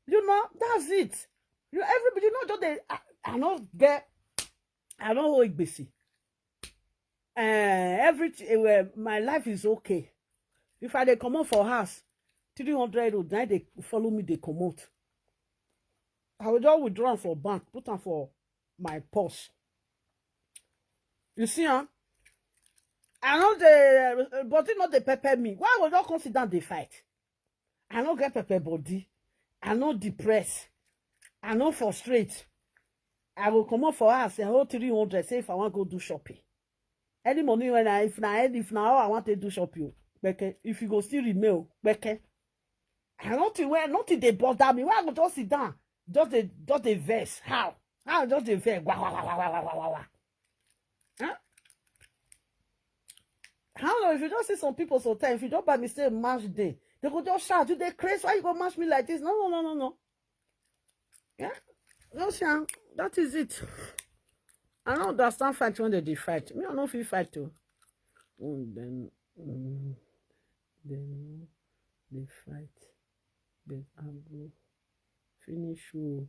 You know, that's it. You everybody, you know, just dey, I, I no get, I no hold gbese. Uh, everything, uh, my life is okay. If I dey comot for house, three hundred road, now they follow me, they comot. I will just withdraw am for bank, put am for my purse. You see, huh? I know the body not dey pepper me. Why would you come sit down dey fight? I no get pepper body. I no depress. I no frustrate. I go comot for house and hold three hundred. Say if I wan go do shopping, any money when I if na if na how I want to do shopping, oh, kpeke. If you go still remain, oh, kpeke. I nothing where nothing dey bother me. Why I go just sit down? Just dey just dey vex. How? How I just dey vex? Wah, wah, wah, wah, wah, wah, wah, wah. Huh? I don't know if you don't see some people sometimes, if you don't by mistake match them, they go just shout, you dey craze, why you go match me like this? No, no, no, no, no. Yeah, no, sir, that is it. I don't understand fight when they dey fight. Me, I no fit fight too. Mm, then, mm, then they fight. But I go finish you.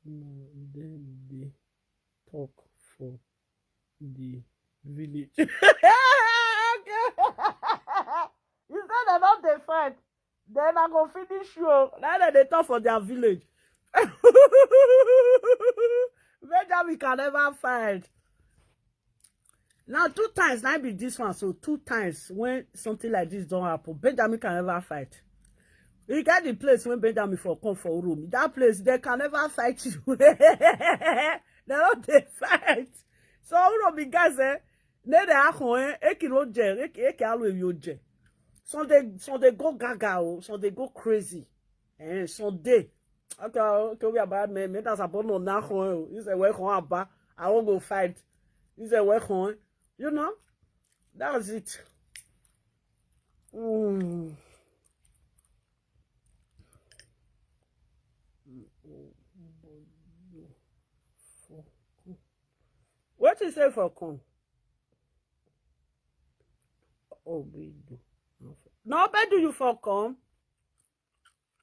No, then they talk for the village. Okay. You said they don't dey fight. Then I go finish you. Now that they talk for their village. Benjamin can never fight. Now two times, now be this one. So two times when something like this don't happen, Benjamin can never fight. You get the place when Benjamin for come for room. That place, they can never fight you. They don't dey fight. So Uromi guys, eh, ne de akon, eh, eki no je, eki, eki alo ewi oje. Some dey, some dey go gaga, oh, some dey go crazy. Eh, some dey. Okay, okay, we are bad men. Men that's about no na kon, oh. He said, well, kon aba. I won't go fight. He said, well, kon. You know, that's it. Mm. What you say for come? Obedu. No, Obedu, you for come?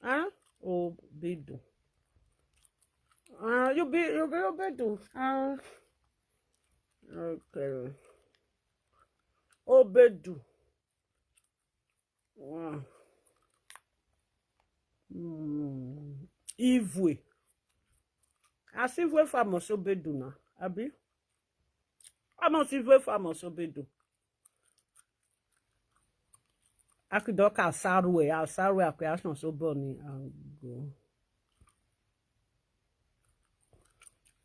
Huh? Obedu. Uh, you be, you be Obedu. Uh, okay. Obedu. Wow. Mm. Ivwe. As Ivwe famous Obedu na, abi? Famous Ivwe famous Obedu. Akidoka Sarwe, Sarwe Akuyashon Soboni, and go.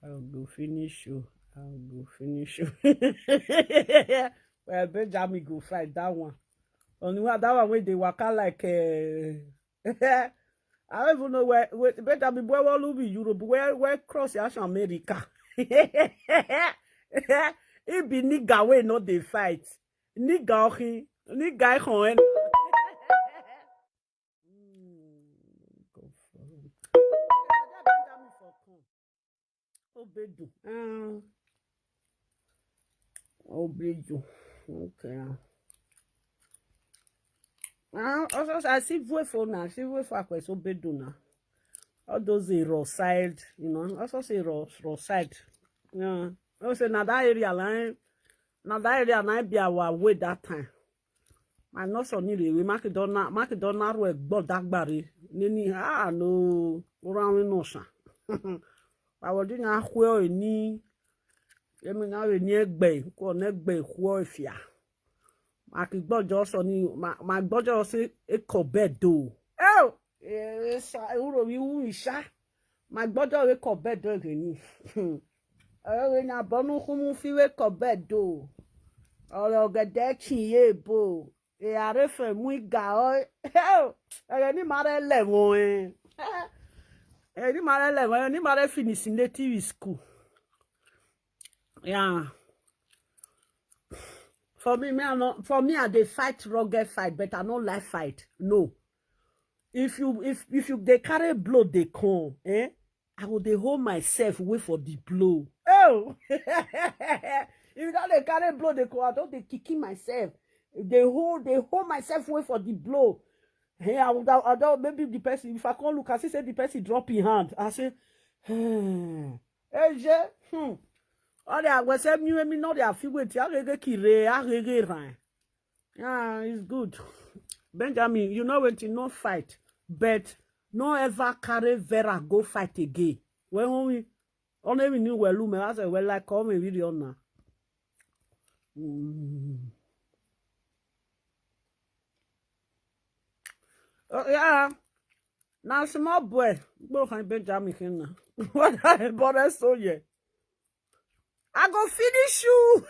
I go finish you. I go finish you. Well, Benjamin go fight that one. Only one, that one wey dey waka like, eh, I don't even know where, where Benjamin, where will be Europe, where, where cross Asia America. He be nigga wey no dey fight. Nigga, okay. Nigga, eh, kon, eh. Mm, go for it. Benjamin for come. Obedu. Um, Obedu. Okay. Uh, also, I see Vue for now. See Vue for Akwes Obedu now. All those in raw side, you know. Also say raw, raw side. Yeah. Also, now that area line, now that area line be our way that time. My nurse on the way, Makedona, Makedona, we go that bari. Nini, ah, no, around no sha. I was doing a wheel in knee. Let me now in near bay, go near bay, wheel if ya. Maki gbọ́jọ́ sọ ni, ma gbọ́jọ́ sí ekọ̀ bẹ́ẹ̀ do. Ẹ ò, ẹ ṣá, ewúro mi wú mi ṣá. Ma gbọ́jọ́ ekọ̀ bẹ́ẹ̀ do èdè ni. Ọ̀rọ̀ rẹ̀ ni àbọ̀nú kún mú fi ekọ̀ bẹ́ẹ̀ do. Ọ̀rọ̀ ọ̀gẹ̀dẹ̀ kì í yé bò. Ẹ àárẹ̀ fẹ̀ mú ìgà ọ́. Ẹ ò, ẹ̀rẹ̀ ní màá rẹ̀ lẹ̀ wọ̀n ẹ̀. Ẹ̀rẹ̀ ní màá rẹ̀ lẹ̀ wọ̀n ẹ̀, ní màá rẹ̀ finish native school. Yeah. For me, me, I no, for me, I dey fight rugged fight, but I no like fight. No. If you, if, if you dey carry blow, dey come, eh? I go dey hold myself, wait for the blow. Oh! If you don dey carry blow, dey come, I don dey kicking myself. Dey hold, dey hold myself, wait for the blow. Hey, I would, I don't, maybe the person, if I come look, I see say the person drop him hand. I say, hmm. Eje, hmm. All the, I go say, me, me, no, they are feel wait. Agege kire, agege ran. Yeah, it's good. Benjamin, you know wetin, no fight, but no ever carry Vera go fight again. When we, only we knew well, me, I said, well, like, come and video now. Mm. Oh, yeah. Now, small boy, go find Benjamin here now. What I bother so, yeah. I go finish you.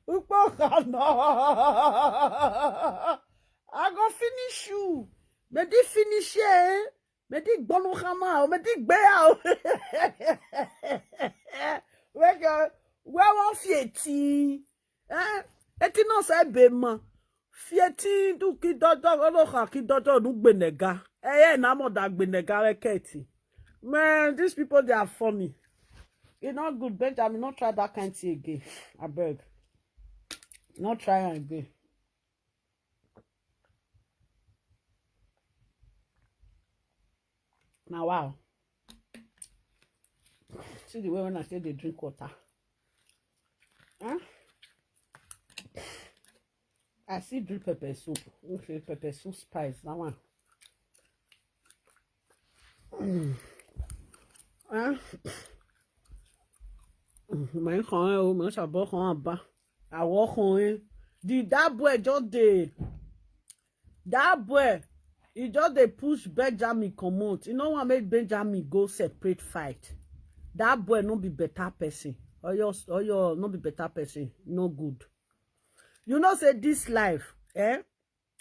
Ukpokana. I go finish you. Me di finish here. Me di gbonu hama. Me di gbea. Wake up. Where won't fieti? Eh? Eti no se be ma. Fieti du ki dodo, olo ha ki dodo nu gbenega. Eh, eh, na mo da gbenega reketi. Man, these people, they are funny. E no good, Benjamin, no try that kind thing again. I beg. No try am again. Now, wow. See the way when I say they drink water. Huh? I see drink pepper soup. Okay, pepper soup spice. That one. Mm. Huh? Mm, my home, oh, my shabo home, ba. I walk home. Did that boy just dey? That boy, he just dey push Benjamin comot. He no wan make Benjamin go separate fight. That boy no be better person. Oyo, Oyo no be better person. No good. You know say this life, eh?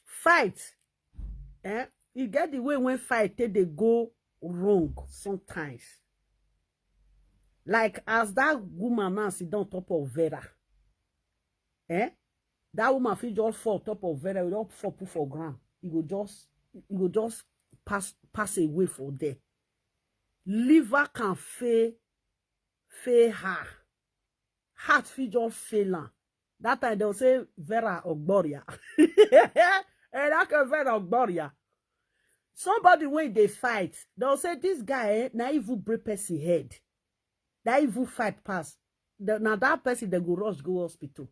Fight, eh? E get the way when fight take dey go wrong sometimes. Like as that woman now sit down top of Vera, eh? That woman fit just fall top of Vera, we don fall put for ground. E go just, e go just pass, pass away for there. Liver can fail, fail her. Heart fit just fail am. That time they'll say Vera Ogboria. And that can Vera Ogboria. Somebody when they fight, they'll say this guy, eh, na even break person head. That even fight pass. The, now that person they go rush go hospital.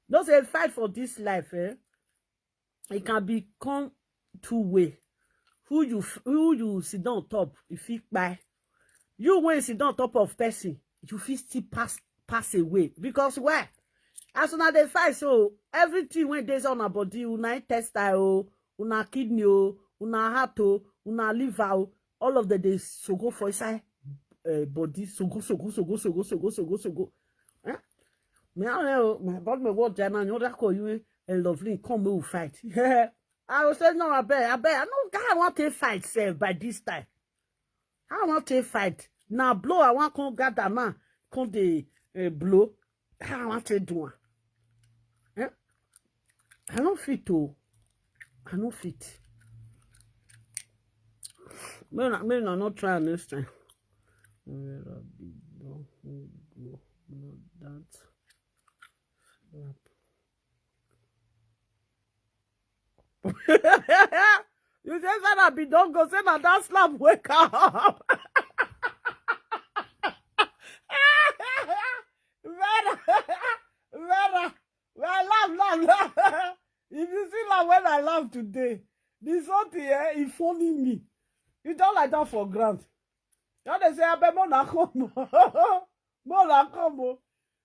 Those they fight for this life, eh? It can become two way. Who you f-, who you sit down top, you fit buy. You when sit down top of person, you fit still pass, pass away. Because why? As una dey fight, so everything when there's on our body, una intestine, oh, una kidney, oh, una heart, oh, una liver, oh, all of them they so go for inside, uh, body, so go, so go, so go, so go, so go, so go, so go. Eh? Me, I don't know, my body may walk down and you're like, oh, you and lovely come, we will fight. I will say, no, I bet, I bet, I know God want to fight self by this time. I want to fight. Now blow, I want come gather now, come the, uh, blow. I want to do one. Eh? I don't fit to. I don't fit. May una, may una not try am next time. Where I be don go, not that. Slap. You say Vera be don go, say na that slap wake am. Vera, Vera, I laugh, laugh, laugh. If you see laugh when I laugh today, this whole thing, eh, e funny me. You don lie down for ground. Now they say, "Abeg, mo na come o." Mo na come o.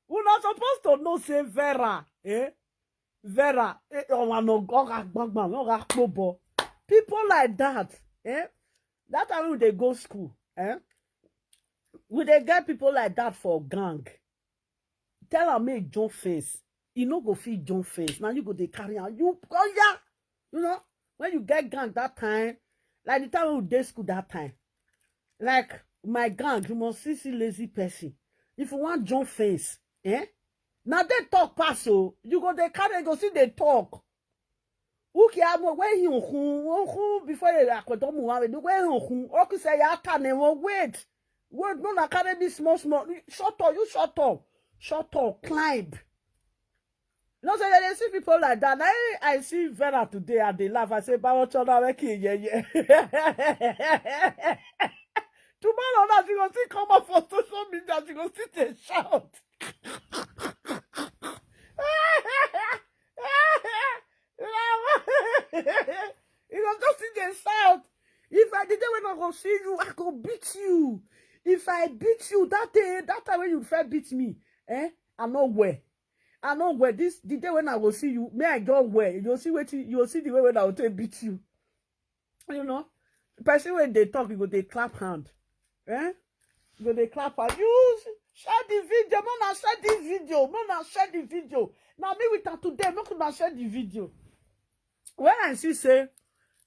Una suppose to know say Vera, eh? Vera, eh, oh, I no go, ga gbagba, no ga kpobo. People like that, eh? That time we dey go school, eh? We dey get people like that for gang. Tell am make e jump fence. E no go fit jump fence. Now you go dey carry am. You, oh yeah. You know, when you get gang that time, like the time we dey school that time, like my gang, you must see, see lazy person. If you want jump fence, eh? Now they talk pass, so you go dey carry, go see they talk. Uki amo, where you, who, who, before you are kodomu, where you, who, oku say, "Ya tane, won wait. Wait, no, na carry this small, small. Shut up, you shut up. Shut up, climb." You know, so they see people like that. Now I see Vera today and they laugh. I say, "Bawo chona weki, yeah, yeah." Tomorrow now, she go still come up for social media. She go still dey shout. You know, you go just still dey shout. If I did when I go see you, I go beat you. If I beat you that day, that time when you first beat me, eh? I no wear. I no wear. This the day when I go see you, may I go wear. You'll see what you, you'll see the way when I will take beat you. You know, person when they talk, you go they clap hand. Eh? You go they clap hand. You share the video, man, I share this video, man, I share the video. Now me with her today, make una share the video. When I see say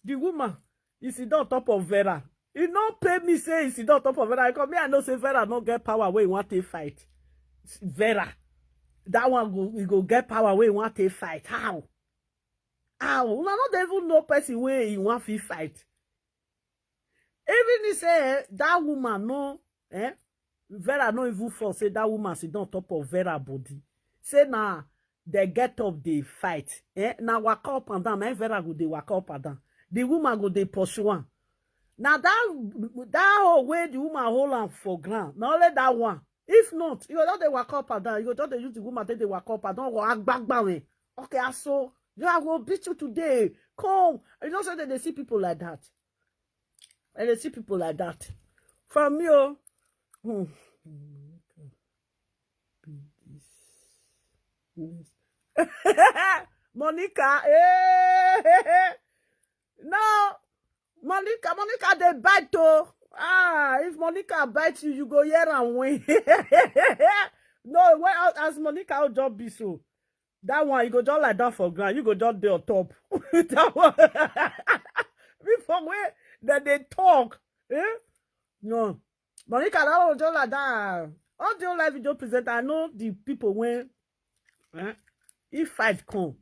the woman is sit on top of Vera, e no pay me say e sit on top of Vera. Because me, I know say Vera no get power where you want to fight. Vera, that one go, you go get power where you want to fight. How? How? Una no dey even know person wey e wan fit fight. Even if say, eh, that woman no, eh, Vera no even fall say that woman sit on top of Vera body. Say na they get up dey fight. Eh, na waka up and down. Na Vera go dey waka up and down. The woman go dey pursue am. Na that, that whole way the woman hold am for ground. Na only that one. If not, you go just dey waka up and down. You go just dey use the woman take dey waka up and down. Go agbagba we. Okay, aso. You, I go beat you today. Come. You know say they, they see people like that. And they see people like that. From me, oh. Hmm. Monica, eh, no, Monica, Monica, they bite oh. Ah, if Monica bite you, you go here and win. No, well, as Monica will just be so. That one, you go just like that for ground. You go just be on top. That one. Before where that they talk, eh? No. Monica, that one just like that. All the live video presenter, I know the people when, eh, if fight come,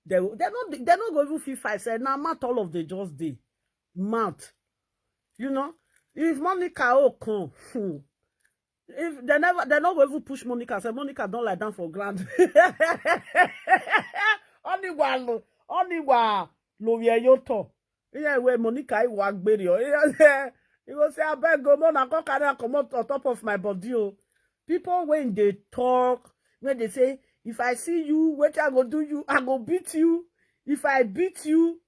they, they no, they no go even feel fight. Say, now mouth all of the just day. Mouth. You know, if Monica oh come, hmm, if they never, they no go even push Monica. Say Monica don't lie down for ground. Only one, only one, lo ye yo to. Yeah, where Monica, I walk video. You go say, "I beg go, man, I come carry am comot on top of my body." Oh. People when they talk, when they say, "If I see you, what I go do you? I go beat you. If I beat you,"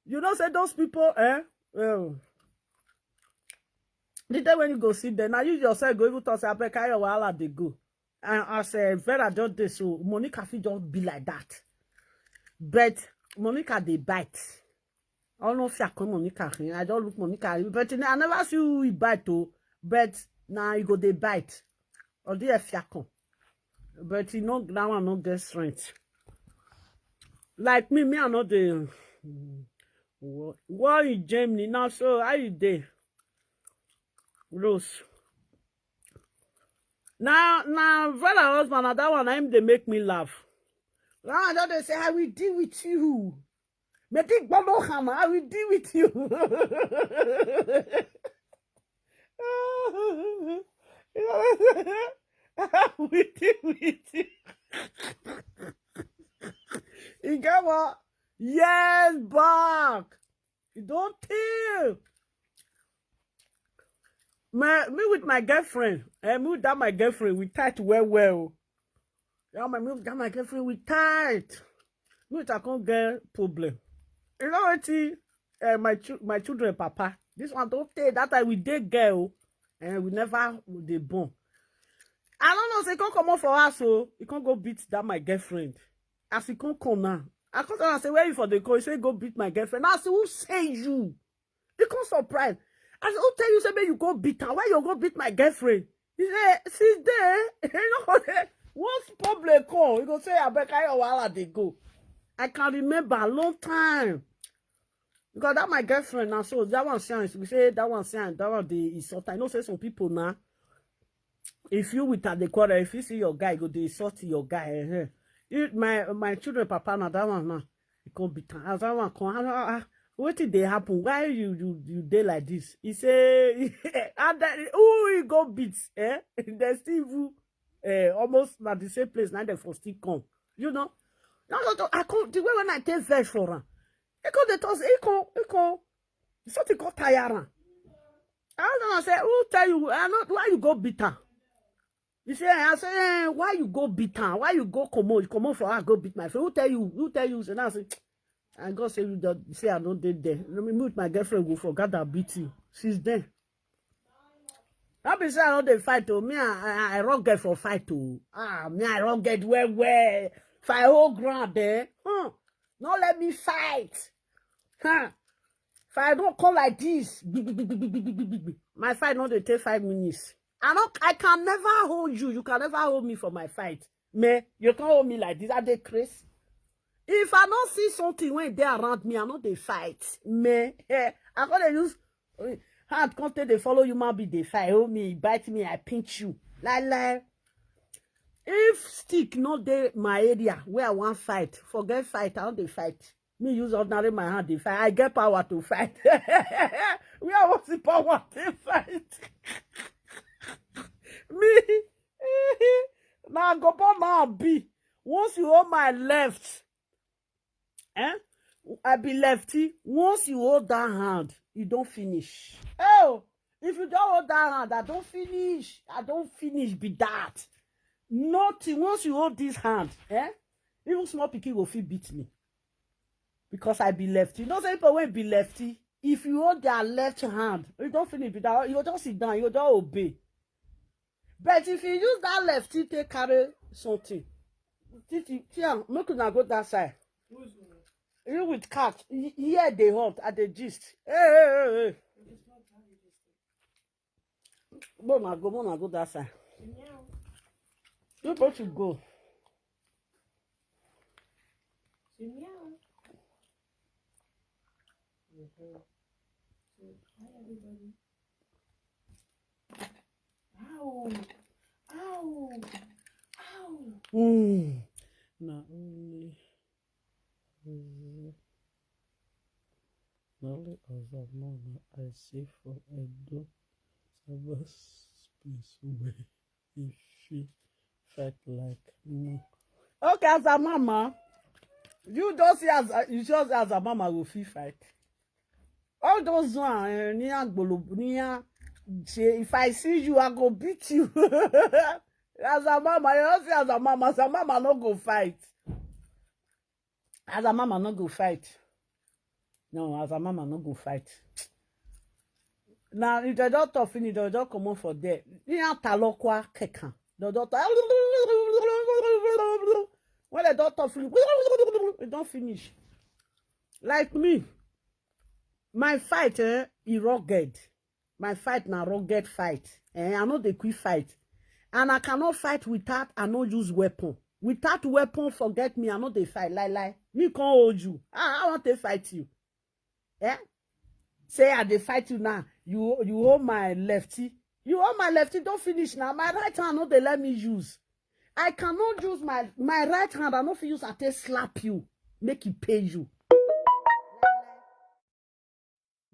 you know, say those people, eh? Well, the day when you go sit there, now you yourself go even talk, say, "I beg, carry your wahala, they go." And as a Vera just dey so, Monica fit just be like that. But Monica, they bite. I don't know if I come Monica. I don't look Monica. But I never see who he bite to. But now you go, they bite. Or the Fiacon. But you know, that one no get strength. Like me, me, I know the war in Germany. Now, so how you dey? Rose. Now, now, Vera husband, now that one, na him they make me laugh. Now I don't they say, "I will deal with you." Me think, "Bono Hama, I will deal with you." Wetin, wetin? E get one years back. E don tey. My, me with my girlfriend, eh, me with that my girlfriend, we tight well well. Yeah, my, me with that my girlfriend, we tight. Me with her come get problem. You know wetin? Eh, my chil-, my children papa, this one don tey. That time we dey girl, and we never dey born. I don't know, say come comot for house o. He come go beat that my girlfriend. As he come come now, I come tell am say, "Where you for dey go?" He say, "Go beat my girlfriend." I say, "Who say you?" He come surprise. I say, "Who tell you say make you go beat her? Why you go beat my girlfriend?" He say, "Since then, you know, once problem come, you go say, 'Abeg, carry your wahala dey go.'" I can remember a long time. Because that my girlfriend now, so that one shine. We say that one shine, that one dey insult. I know say some people now, if you with her dey quarrel, if you see your guy, go dey insult your guy. Eh, eh. You, my, my children papa, now that one now, he come beat am. As that one come, ah, ah, ah, wetin dey happen? Why you, you, you dey like this? He say, and then, who he go beat? Eh? They still even, eh, almost na the same place, now they for still come. You know? Now, I come, the way when I take verse for am, he come dey talk, he come, he come, something come tire am. I don't know, say, "Who tell you? I know why you go beat am." You say, I say, "Eh, why you go beat am? Why you go comot, comot for her, go beat my friend? Who tell you? Who tell you?" So now I say, "And God say you don say I don't dey there. Let me meet my girlfriend, go for God that beat you." Since then, not be say I don't dey fight o. Me, I, I, I rugged for fight o. Ah, me, I rugged well well. If I hold ground there, huh? No let me fight. Huh? If I don't come like this, my fight no dey take five minutes. I no, I can never hold you. You can never hold me for my fight. Me, you can't hold me like this. I dey craze. If I no see something when they around me, I no dey fight. Me, eh, I gonna use, eh, hand come take dey follow human being dey fight. Hold me, bite me, I pinch you. Lie lie. If stick no dey my area where I wan fight, forget fight, I no dey fight. Me use ordinary my hand dey fight. I get power to fight. Where I want the power to fight? Me, now go born now be. Once you hold my left, eh? I be lefty. Once you hold that hand, you don't finish. Oh, if you don't hold that hand, I don't finish. I don't finish be that. Nothing. Once you hold this hand, eh? Even small pikin go fit beat me. Because I be lefty. You know, say people wey be lefty, if you hold their left hand, you don't finish be that. You go just sit down, you go just obey. But if you use that lefty take carry something, Titi, Tia, make una go that side. You with cat, y-, here they hot at the gist. Hey, hey, hey, hey. Go na go, go na go that side. You go to go. Hi, everybody. Ow! Ow! Ow! Mm. Na only, na only Azamama I see for Edo cyberspace where he fit fight like me. Okay, Azamama, you don't see as, you just say Azamama go fit fight. All those one, eh, near Gbolo, near say, if I see you, I go beat you. Azamama, you don't see Azamama, Azamama no go fight. Azamama no go fight. No, Azamama no go fight. Now, if the doctor finish, the doctor come on for there. Near Talokwa Kekan. The doctor, when the doctor finish, it don't finish. Like me, my fight, eh, e rugged. My fight na rugged fight. Eh, I no dey quick fight. And I cannot fight without I no use weapon. Without weapon, forget me, I no dey fight. Lie, lie. Me can't hold you. I, I want to fight you. Eh? Say I dey fight you now. You, you hold my lefty. You hold my lefty, don't finish now. My right hand no dey let me use. I cannot use my, my right hand. I no fit use, I take slap you. Make it pay you.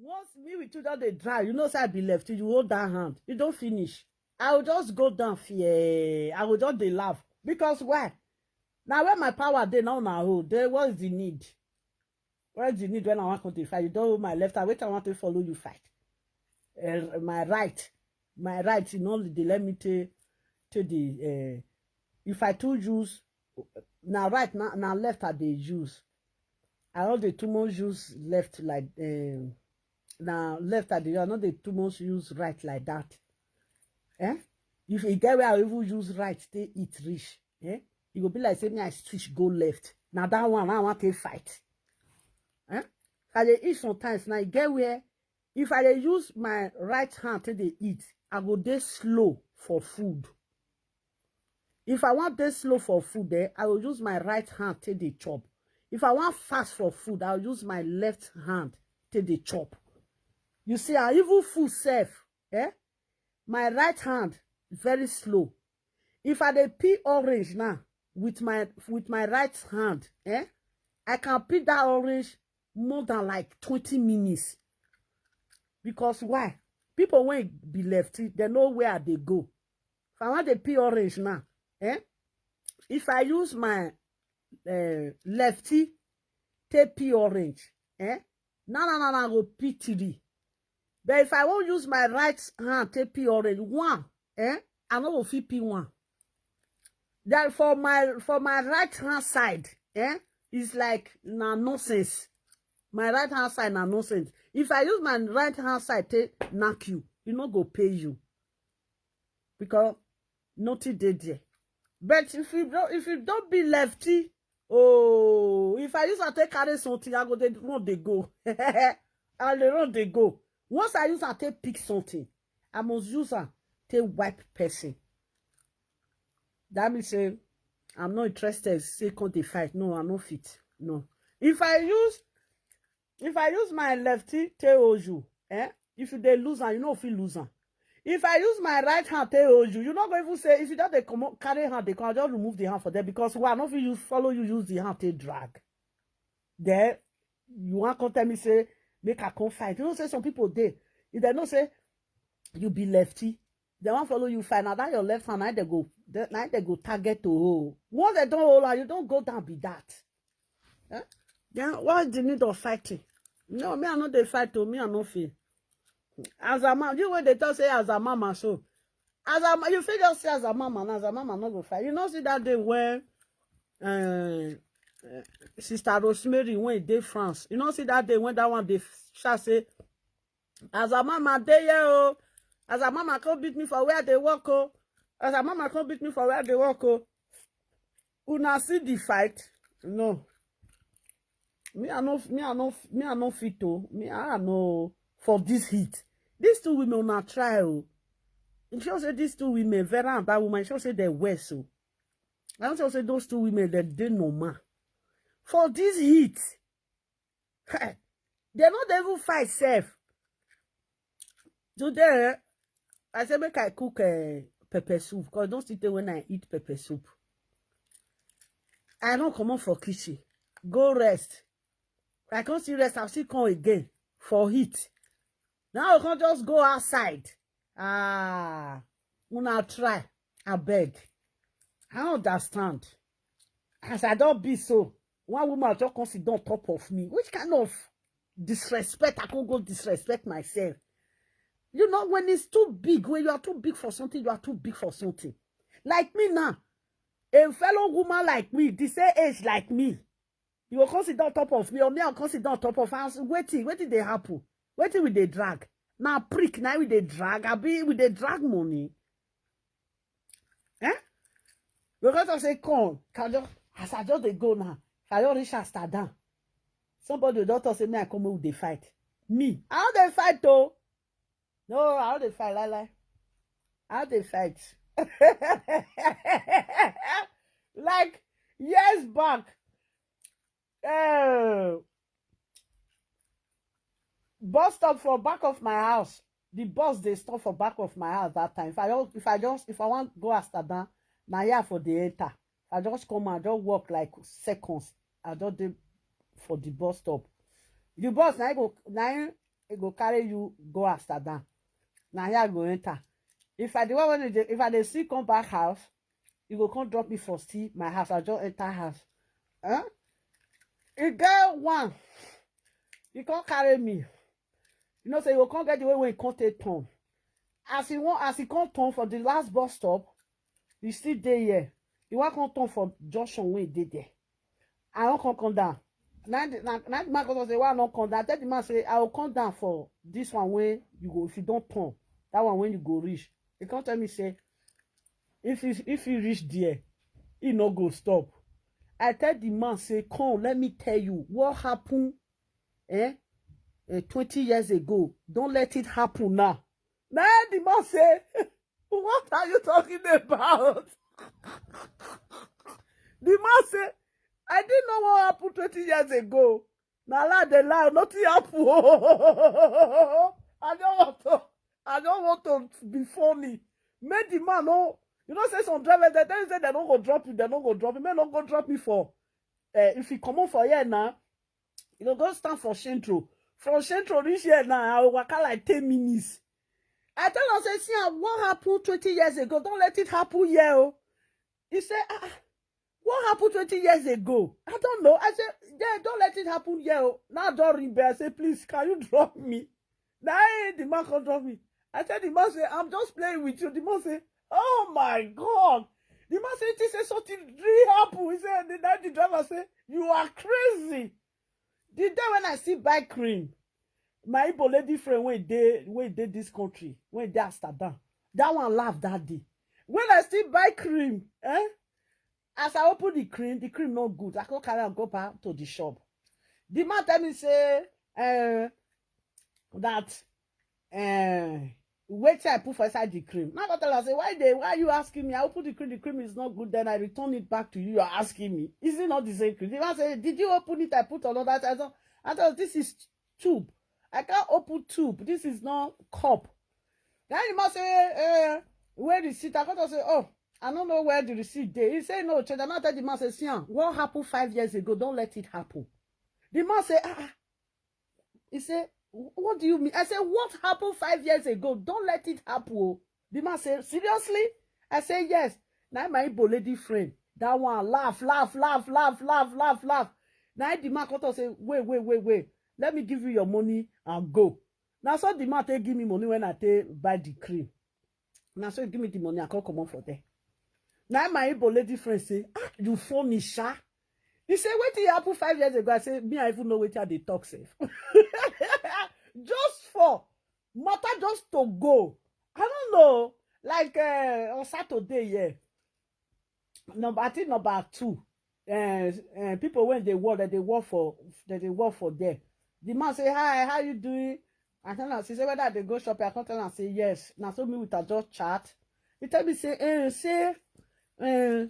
Once me with you don dey dry, you know say I be lefty, you hold that hand, you don finish. I will just go down fear. I will just dey laugh. Because why? Now where my power dey now, now hold. Then what's the need? What's the need when I want to dey fight? You don't hold my left hand. Wait, I want to follow you fight. Eh, my right, my right, you know, they let me take take the. Uh, if I too use now right now now left, I dey use. I no dey too much use left like um, now left I dey. I no dey too much use right like that. Eh? If e get where I even use right, take it reach. Eh? E go be like say me I switch go left. Now that one I want to fight. Eh? I dey eat sometimes. Now e get where if I dey use my right hand take dey eat, I go dey slow for food. If I want dey slow for food, eh, I will use my right hand take dey chop. If I want fast for food, I will use my left hand take dey chop. You see, I even food self, eh? My right hand very slow. If I dey peel orange now with my with my right hand, eh, I can peel that orange more than like twenty minutes. Because why? People when be lefty, they know where they go. If I want to peel orange now, eh? If I use my uh, lefty take peel orange, eh? No, no, no, no, go peel three. But if I won't use my right hand take peel orange, one, eh? I no go fit peel one. Then for my for my right hand side, eh? It's like na nonsense. My right hand side na nonsense. If I use my right hand side take knock you, you no go pay you. Because nothing dey there. But if you don't if you don't be lefty, oh, if I use I take carry something, I go dey run dey go. I dey run dey go. Once I use I take pick something, I must use am take wipe person. That means say I'm not interested. Say come dey fight. No, I no fit. No. If I use if I use my lefty take hold you, eh? If you dey lose am, you no fit lose am. If I use my right hand take hold you, you no go even say if you just dey comot carry hand dey come, I just remove the hand for there because why I no fit use follow you use the hand take drag. Then you wan come tell me say make I come fight. You know say some people dey if they know say you be lefty, they wan follow you fight. Na that your left hand na they go na they go target to hold. Once they don hold am, you don go down be that. Eh? Then what's the need of fighting? No, me I no dey fight o, me I no fit. As a man, you wey dey talk say as a mama so. As a ma- you fit just say as a mama, na as a mama no go fight. You know see that day when uh, uh, Sister Rosemary when e dey France. You know see that day when that one dey shout say as a mama dey here o. As a mama come beat me for where I dey work o. As a mama come beat me for where I dey work o. Una see the fight? No. Me I no me I no me I no fit o. Me I no for this heat. These two women una try o. You sure say these two women, Vera and that woman, you sure say they worse o. I don't sure say those two women they dey normal. For this heat, hey, they no dey even fight self. Today, eh, I say make I cook uh, pepper soup because don't still tey when I eat pepper soup. I don comot for kitchen, go rest. I come still rest, I still come again for heat. Now I come just go outside. Ah, una try, abeg. I no understand. As I don be so, one woman just come sit down top of me. Which kind of disrespect I come go disrespect myself? You know, when it's too big, when you are too big for something, you are too big for something. Like me now, a fellow woman like me, the same age like me, you go come sit down top of me, or me I come sit down top of her. Wetin, wetin dey happen? Wetin we dey drag? Na prick na we dey drag, abi we dey drag money? Eh? Because I say come, can just as I just dey go now, if I just reach Amsterdam, somebody will just talk say me I come make we dey fight. Me, I no dey fight o. No, I no dey fight, lie lie. I no dey fight. Like years back, uh, bus stop for back of my house. The bus dey stop for back of my house that time. If I just, if I just, if I want go Amsterdam, na here for the enter. I just come and just walk like seconds. I just dey for the bus stop. The bus na go na e go carry you go Amsterdam. Na here I go enter. If I dey one when e dey, if I dey still come back house, you go come drop me for still my house. I just enter house. Huh? E get one. You come carry me. You know say you go come get the way wey you come take turn. As you want, as you come turn for the last bus stop, you still dey here. You wan come turn for junction wey dey there. I wan come come down. Na the, na, na the man come say, "Why I no come down?" I tell the man say, "I will come down for this one wey you go, if you don turn, that one when you go reach." He come tell me say, if he, if he reach there, he no go stop. I tell the man say, "Come, let me tell you what happened, eh, eh, twenty years ago. Don't let it happen now." Na the man say, "What are you talking about?" The man say, "I didn't know what happened twenty years ago. Na lie dey lie, nothing happen." I don't want to, I don't want to be funny. Make the man know. You know say some drivers, they tell you say they no go drop you, they no go drop you. Make no go drop me for, eh, if you comot for here now, you go go stand for Central. From Central reach here now, I waka like ten minutes. I tell am say, "See, ah, what happened twenty years ago, don't let it happen here o." He say, "Ah, ah, what happened twenty years ago?" I don't know. I say, "Yeah, don't let it happen here o." Now I don ring bell. I say, "Please, can you drop me?" Now, eh, the man come drop me. I tell the man say, "I'm just playing with you." The man say, "Oh my God." The man say, "He say something really happen." He said, the, the driver say, "You are crazy." The day when I see buy cream, my Igbo lady friend wey dey, wey dey this country, wey dey Amsterdam, that one laugh that day. When I still buy cream, eh? As I open the cream, the cream no good. I come carry am go back to the shop. The man tell me say, eh, that, eh, wetin I put for inside the cream. Now I tell her say, "Why dey, why are you asking me? I open the cream, the cream is not good, then I return it back to you. You're asking me. Is it not the same cream?" The man say, "Did you open it? I put another." I thought, I thought, "This is tube. I can't open tube. This is not cup." Then the man say, eh, "Where receipt?" I come say, "Oh, I don't know where the receipt dey." He say, "No, change." I now tell the man say, "See, ah, what happened five years ago, don't let it happen." The man say, "Ah, ah." He say, "What do you mean?" I say, "What happened five years ago, don't let it happen o." The man say, "Seriously?" I say, "Yes." Now my Igbo lady friend, that one laugh, laugh, laugh, laugh, laugh, laugh, laugh. Now the man come talk say, "Wait, wait, wait, wait. Let me give you your money and go." Now so the man take give me money when I take buy the cream. Now so he give me the money, I come comot for there. Now my Igbo lady friend say, "Ah, you funny, sha." He say, "Wetin happen five years ago?" I say, "Me, I even know wetin I dey talk sef." Just for matter just to go. I don't know. Like, uh, on Saturday, yeah. Number, I think number two. Uh, uh, people when they work, that they work for, that they work for there. The man say, "Hi, how you doing?" I tell am, she say, "Whether they go shopping?" I come tell am say, "Yes." Now so me with her just chat. He tell me say, eh, say, eh,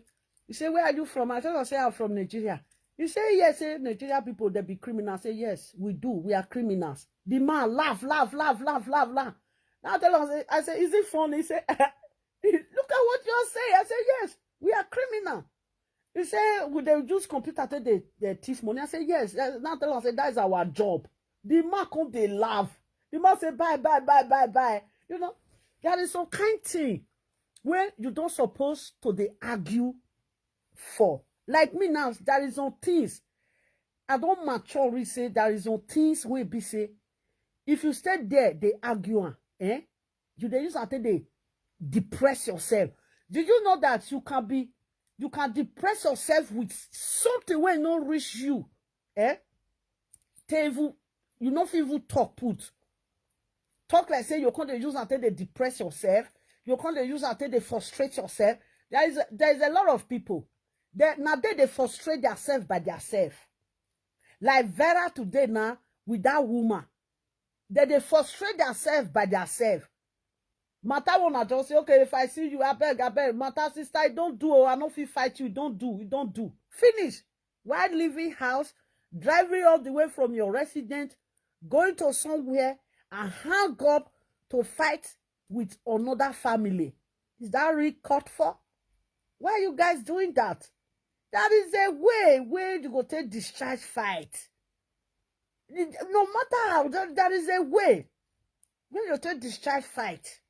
he say, "Where are you from?" I tell am say, "I'm from Nigeria." He say, "Yes." Say, "Nigeria people, they be criminals." I say, "Yes, we do. We are criminals." The man laugh, laugh, laugh, laugh, laugh, laugh. Now I tell am say, I say, "Is it funny?" He say, "Look at what you're saying." I say, "Yes, we are criminal." He say, "We dey use computer take dey, dey thief money." I say, "Yes." Eh, now tell am say, "That is our job." The man come dey laugh. The man say, "Bye, bye, bye, bye, bye." You know, there is some kind thing where you don't suppose to dey argue for. Like me now, there is some things I don't mature. Say there is some things wey be say, if you stay there, they argue am, eh? You dey use am take dey depress yourself. Do you know that you can be, you can depress yourself with something wey no reach you, eh? Tey even, you no fit even talk put. Talk like say you come dey use am take dey depress yourself. You come dey use am take dey frustrate yourself. There is a, there is a lot of people that now they dey frustrate themselves by themselves. Like Vera today now with that woman, they dey frustrate themselves by themselves. Matter one, I just say, "Okay, if I see you, I beg, I beg, matter sister, I don't do, oh, I no fit fight you, don't do, you don't do." Finish. Why leaving house, driving all the way from your residence, going to somewhere and hang up to fight with another family? Is that really called for? Why are you guys doing that? That is a way where you go take discharge fight. No matter how, there, there is a way. When you take discharge fight,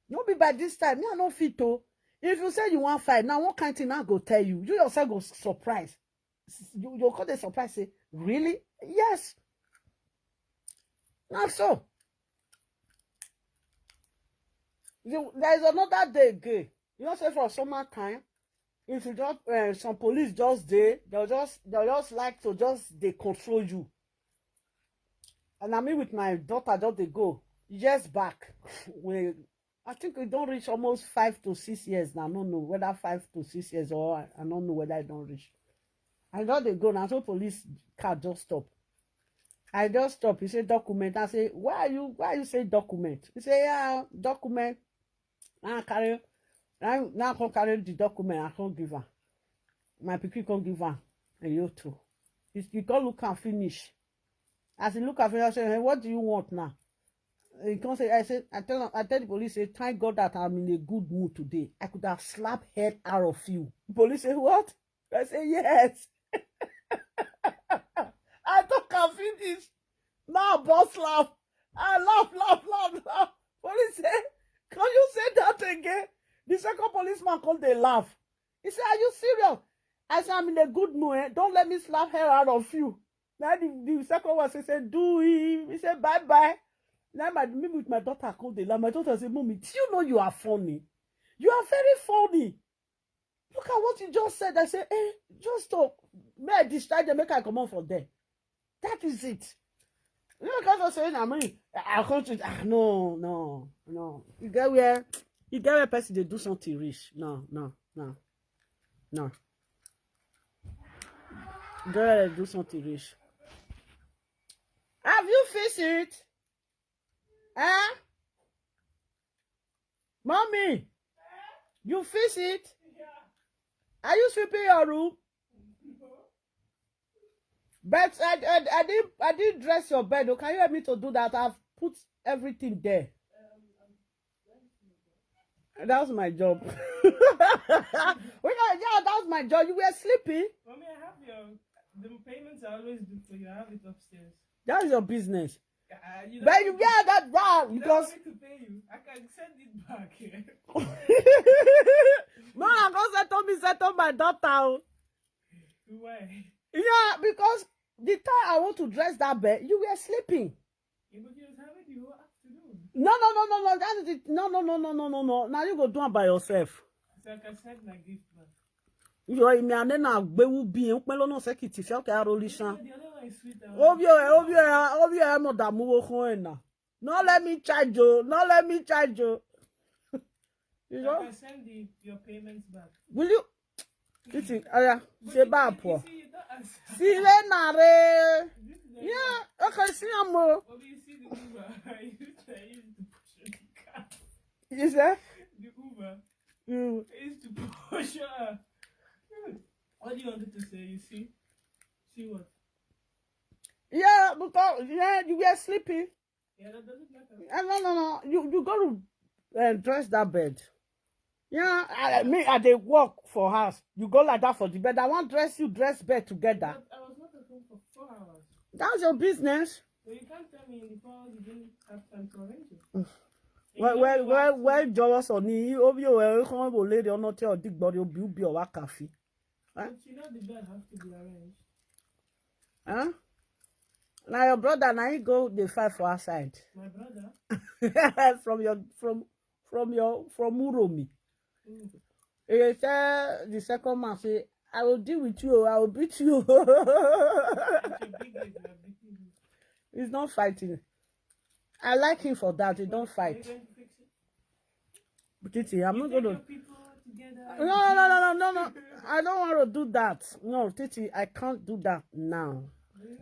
no be by this time. Me, I no fit to. If you say you want fight, now what kind thing I go tell you? You yourself go surprise. You, you call the surprise, say, "Really?" Yes. Now so. You, there is another day again. You know, say for summer time, if you just, uh, some police just dey, they'll just, they'll just like to just dey control you. And I mean, with my daughter, just dey go. Years back, we, I think we don't reach almost five to six years now. No, no, whether five to six years or I, I don't know whether I don't reach. I just dey go now, so police car just stop. I just stop. He say, "Document." I say, "Why are you, why are you saying document?" He say, "Yeah, document." Now I carry, now, now I come carry the document. I come give her. My pikin come give her a yoto. He, he come look and finish. As he look at me, I say, "Hey, what do you want now?" He come say, I say, I tell him, I tell the police, say, "Thank God that I'm in a good mood today. I could have slapped head out of you." The police say, "What?" I say, "Yes." I talk and finish. Now I burst laugh. I laugh, laugh, laugh, laugh. Police say, "Can you say that again?" The second policeman come dey laugh. He say, "Are you serious?" I say, "I'm in a good mood. Eh? Don't let me slap head out of you." Now the, the second one say, say, "Do him." He say, "Bye bye." Now my, me with my daughter come dey laugh. My daughter say, "Mommy, do you know you are funny? You are very funny. Look at what you just said." I say, "Eh, just talk. May I discharge them, make I comot for there." That is it. You know, because I say, "I mean, I come to, ah, no, no, no." You get where, you get where person dey do something reach. No, no, no, no. You get where they do something reach. Have you fixed it? Eh? Mommy, you fix it? Are you sweeping your room? But I, I, I didn't, I didn't dress your bed. Oh, can you help me to do that? I've put everything there. That was my job. Well, yeah, that was my job. You were sleeping. Mommy, I have your, the payments I always do for you. I have it upstairs. That's your business. Uh, you But don't you get that down you don't because want me to pay you. I can send it back. No, I go settle me, settle my daughter. Oh. Why? Yeah, because the time I want to dress that bed, you were sleeping. Yeah, but you was having the whole afternoon. No, no, no, no, no. That is it. No, no, no, no, no, no, no. Now you go do it by yourself. So I can send my gift back. Yo, ime ane na gbe ubi en pelo no sekiti fi oke aro lishan. The other one is sweeter. Obio e, obio e, obio e mo da mu wo khon e na. No let me charge you. No let me charge you. You I know? Can send the, your payments back. Will you? Titi, aya, se ba po. See, you don't answer. See, le na re. This is the Yeah, okay, see, I'm more. Obi, you see the Uber. I used to, I used to push the car. You say? The Uber. Mm. I used to push her. What do you want to say? You see? See what? Yeah, because yeah, you were sleeping. Yeah, that doesn't matter. Eh, no, no, no. You, you go to uh, dress that bed. Yeah, I, I mean, I dey work for house. You go like that for the bed. I want dress you, dress bed together. But I was not at home for four hours. That's your business. So you can't tell me in the four hours you didn't have time to arrange it. Well, well, well, well, Jowo so ni obi o e kan bo le de ono te o digbo re obi ubi o wa kafi. But you know the bed has to be arranged. Huh? Now your brother now he go dey fight for outside. My brother? From your from from your from Uromi. Mm. He tell the second man say, "I will deal with you, I will beat you." It's a big head, you are beating him. He's not fighting. I like him for that. He don't fight. Are you going to fix it? Titi, I'm not going to. No, no, no, no, no, no. I don't want to do that. No, Titi, I can't do that now.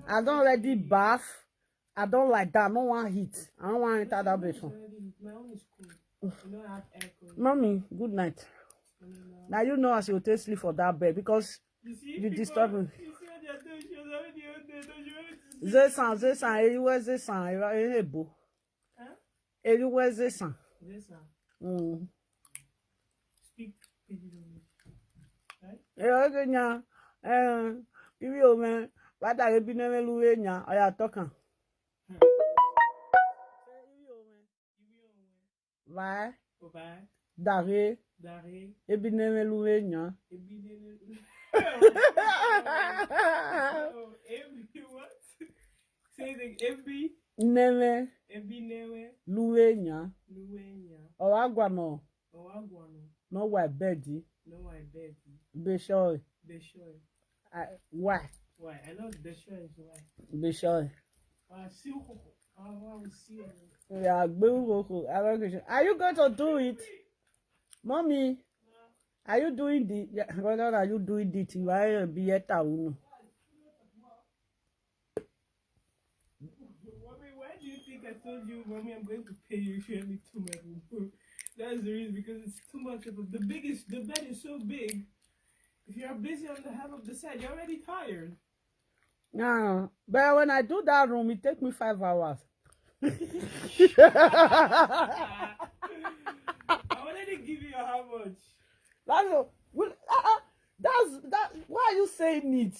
I don't already bath. I don't like that. No one heat. I don't want to enter that bedroom. My own is cool. You don't have aircon. Mommy, good night. Now you know as you take sleep for that bed because you disturb me. Zesan, Zesan, eriwe Zesan, eriwe ebo. Huh? Eriwe Zesan. Zesan. Mm. Speak Pidgin English. Right? Eriwe nya, eh, iwi o me, Wa daghe bi nẹmwẹ lu vbe yan, ọ ya tọkan. Wa daghe ebi nẹmwẹ lu vbe yan. Ebi nẹmwẹ lu vbe yan. Say it again. Ebi nẹmwẹ. Ebi nẹmwẹ. Lu vbe yan. Lu vbe yan. Ọ wa guan nọ. Ọ wa guan nọ. Nọ wa bed. Nọ wa bed. Be sure. Be sure. Why? Why? I know the sure is why. Be sure. Wa si u koko. Wa si u. Yeah, gbe u koko. I don't get you. Are you going to do it? Mommy, are you doing the, yeah, whether are you doing it? Why be yet? Mommy, why do you think I told you, Mommy, I'm going to pay you if you help me to my room? That's the reason, because it's too much of a, the biggest, the bed is so big. If you're busy on the half of the side, you're already tired. No, but when I do that room, it take me five hours. I already give you how much? That's a, well, uh, uh, that's that. Why are you saying it?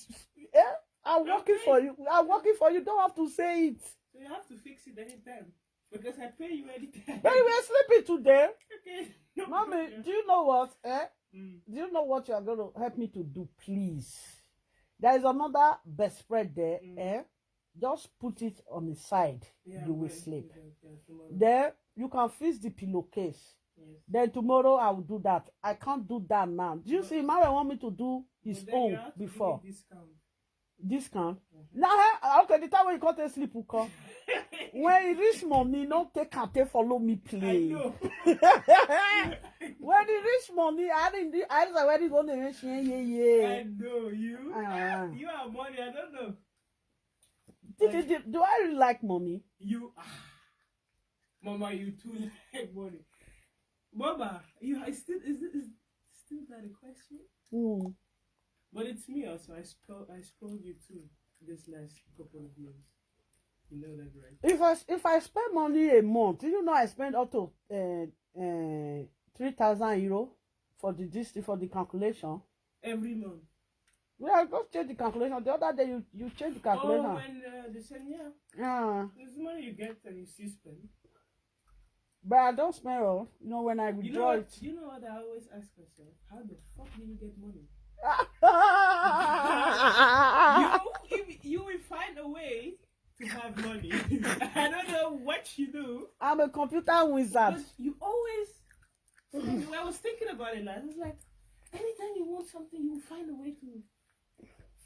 Yeah, I'm working for you. I'm working for you. Don't have to say it. So you have to fix it anytime. Because I pay you anytime. But you were sleeping today. Okay. No Mommy, problem. Do you know what? Eh? Mm. Do you know what you are going to help me to do, please? There is another bedspread there. Mm. Eh? Just put it on the side. Yeah, you will sleep. Then you can fix the pillowcase. Yes. Then tomorrow I will do that. I can't do that now. Do you see? Mawe want me to do his own before. Discount. Now, eh, okay, the time when you can't take sleep, will come. When he reach money, no take and take follow me play. I know. When he reach money, I didn't. I was like, where is going to reach? Yeah, yeah, yeah. I know you. You are money. I don't know. Do, do, do I really like money? You are. Mama, you too like money. Mama, you I still is it is still that a question? Mm. But it's me also. I spoil I spoiled you too this last couple of months. You know that, right? If I if I spend money a month, you know I spend up to uh, uh, three thousand euro for the this for the calculation. Every month. Yeah, go check the calculation. The other day you you change the calculation. Oh, when uh, the same year. Yeah. There's money you get and you still spend. But I don't spend all. You know when I withdraw it. You know what I always ask myself? How the fuck do you get money? You if you will find a way to have money. I don't know what you do. I'm a computer wizard. But you always. I was thinking about it last. It's like anytime you want something, you find a way to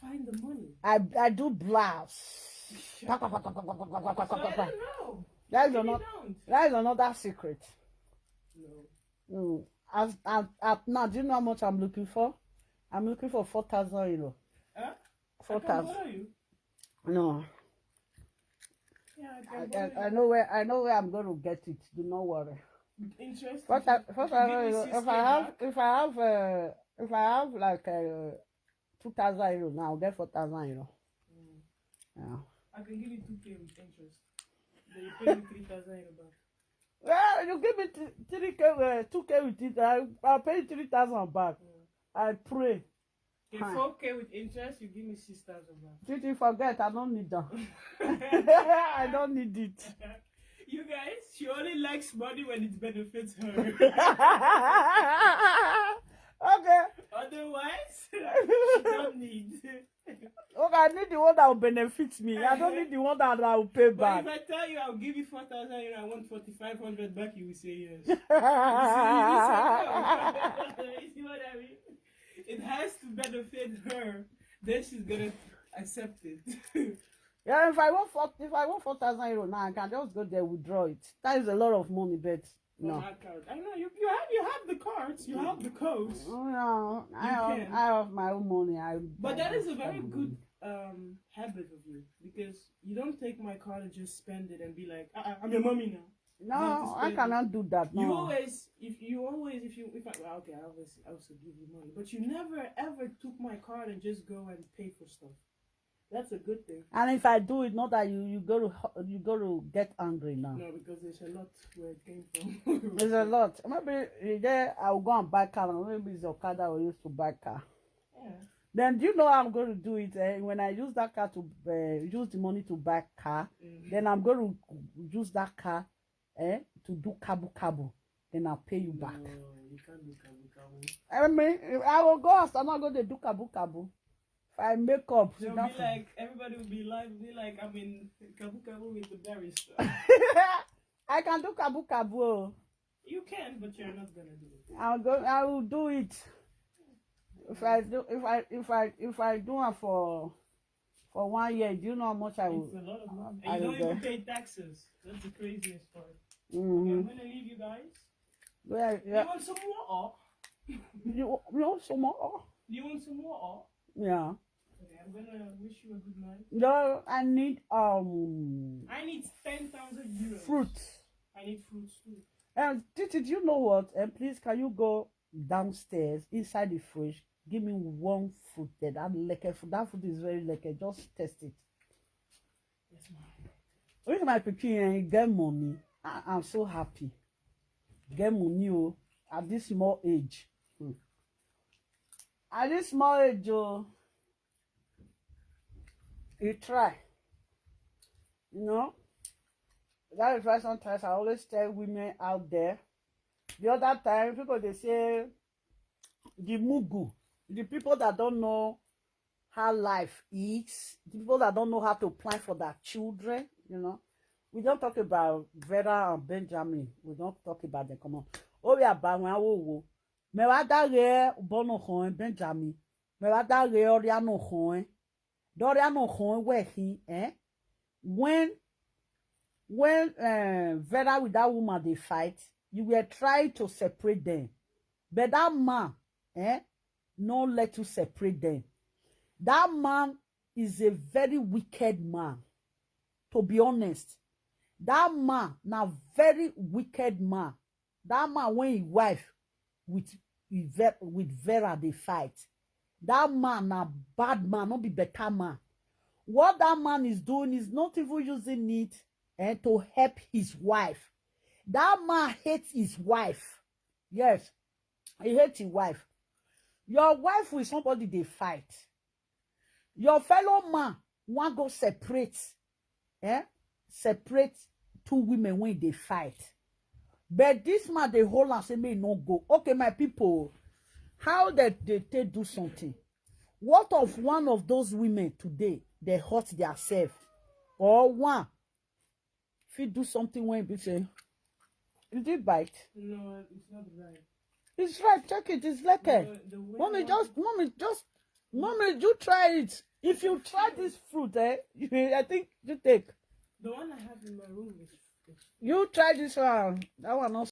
find the money. I I do blouse. That is another that is another secret. No. Mm. As, as, as now, do you know how much I'm looking for? I'm looking for four thousand euro. Huh? Four thousand. No. Yeah, I, I, I know where I know where I'm going to get it. Do not worry. Interest. First, I, first I, if I have if I have uh, if I have like uh, two thousand euro now, I'll get four thousand euro. Mm. Yeah. I can give you two k with interest. Then you pay me three thousand euro back. Well, you give me three k, uh, two k with it. I, I'll pay you three thousand back. Mm. I pray. Okay, four k with interest, you give me six thousand back. Did you forget? I don't need that. I don't need it. You guys, she only likes money when it benefits her. Okay. Otherwise, she don't need. Okay, I need the one that will benefit me. I don't need the one that, that will pay back. But if I tell you I'll give you four thousand euro, I want forty-five hundred back, you will say yes. You see, you say no. You see what I mean? It has to benefit her. Then she's gonna accept it. Yeah, if I want four, if I want four thousand euro now, I can just go there, withdraw it. That is a lot of money, but no. I know you, you have you have the cards, you have the codes. Oh, no, I have I have my own money. I but that is a very good um habit of you because you don't take my card and just spend it and be like, uh-uh, I'm your mommy now. No, I cannot do that. No. You always, if you always, if you, if I, well, okay, I always, I also give you money, but you never ever took my card and just go and pay for stuff. That's a good thing. And if I do it, not that you you go to you go to get angry now. No, because there's a lot where it came from. There's a lot. Maybe there I'll go and buy car. Maybe it's Okada we used to buy car. Yeah. Then do you know how I'm going to do it? Eh? When I use that car to uh, use the money to buy car, Mm. then I'm going to use that car eh, to do kabu kabu. Then I'll pay you back. No, you can't do kabu kabu. I mean, I will go as I'm not going to do kabu kabu. If I make up, They'll that be like, everybody will be like, be like, I mean, kabu kabu with the barrister. I can do kabu kabu. Oh. You can, but you're not gonna do it. I'll go. I will do it. If I do, if I if I if I do it for for one year, do you know how much I It's will? A lot of money. I And you will don't even go. Pay taxes. That's the craziest part. Mhm. I'm gonna leave you guys. Yeah, You yeah. Want some water? You, you want some more? You want some water? Yeah. Okay, I'm gonna wish you a good night. No, I need um I need ten thousand euros. Fruit. I need fruits too. And Titi, do you know what? And please, can you go downstairs inside the fridge? Give me one fruit there. That lekker fruit. That fruit is very lekker. Just test it. Yes, ma'am. If my pikin eh, get money, I, I'm so happy. Get money, oh, at this small age. Hmm. At this small age, oh, you try. You know, that is why sometimes I always tell women out there. The other time, people they say the mugu, the people that don't know how life is, the people that don't know how to plan for their children, you know. We don't talk about Vera and Benjamin. We don't talk about them. Come on. Oh yeah, but when I will. Me wa da re bono hon Benjamin. Me wa da re ori ano hon. Dori ano hon we hi, eh? When when uh, Vera with that woman they fight, you were trying to separate them. But that man, eh, no let you separate them. That man is a very wicked man. To be honest, that man na very wicked man. That man when his wife with with Ve- with Vera they fight. That man na bad man, not be better man. What that man is doing is not even using it and to help his wife. That man hates his wife. Yes, he hates his wife. Your wife with somebody they fight. Your fellow man want go separate, eh? Separate two women when they fight. But this man they hold and say may not go. Okay, my people, how that they take do something? What of one of those women today they hurt themselves? Or one if you do something when you say, did it bite? No, it's not right. It's right, check it, it's lekker. The, the way Mommy, you just want mommy, just mommy, you try it. If you try this fruit, eh, I think you take. The one I have in my room is, is You try this one. That one not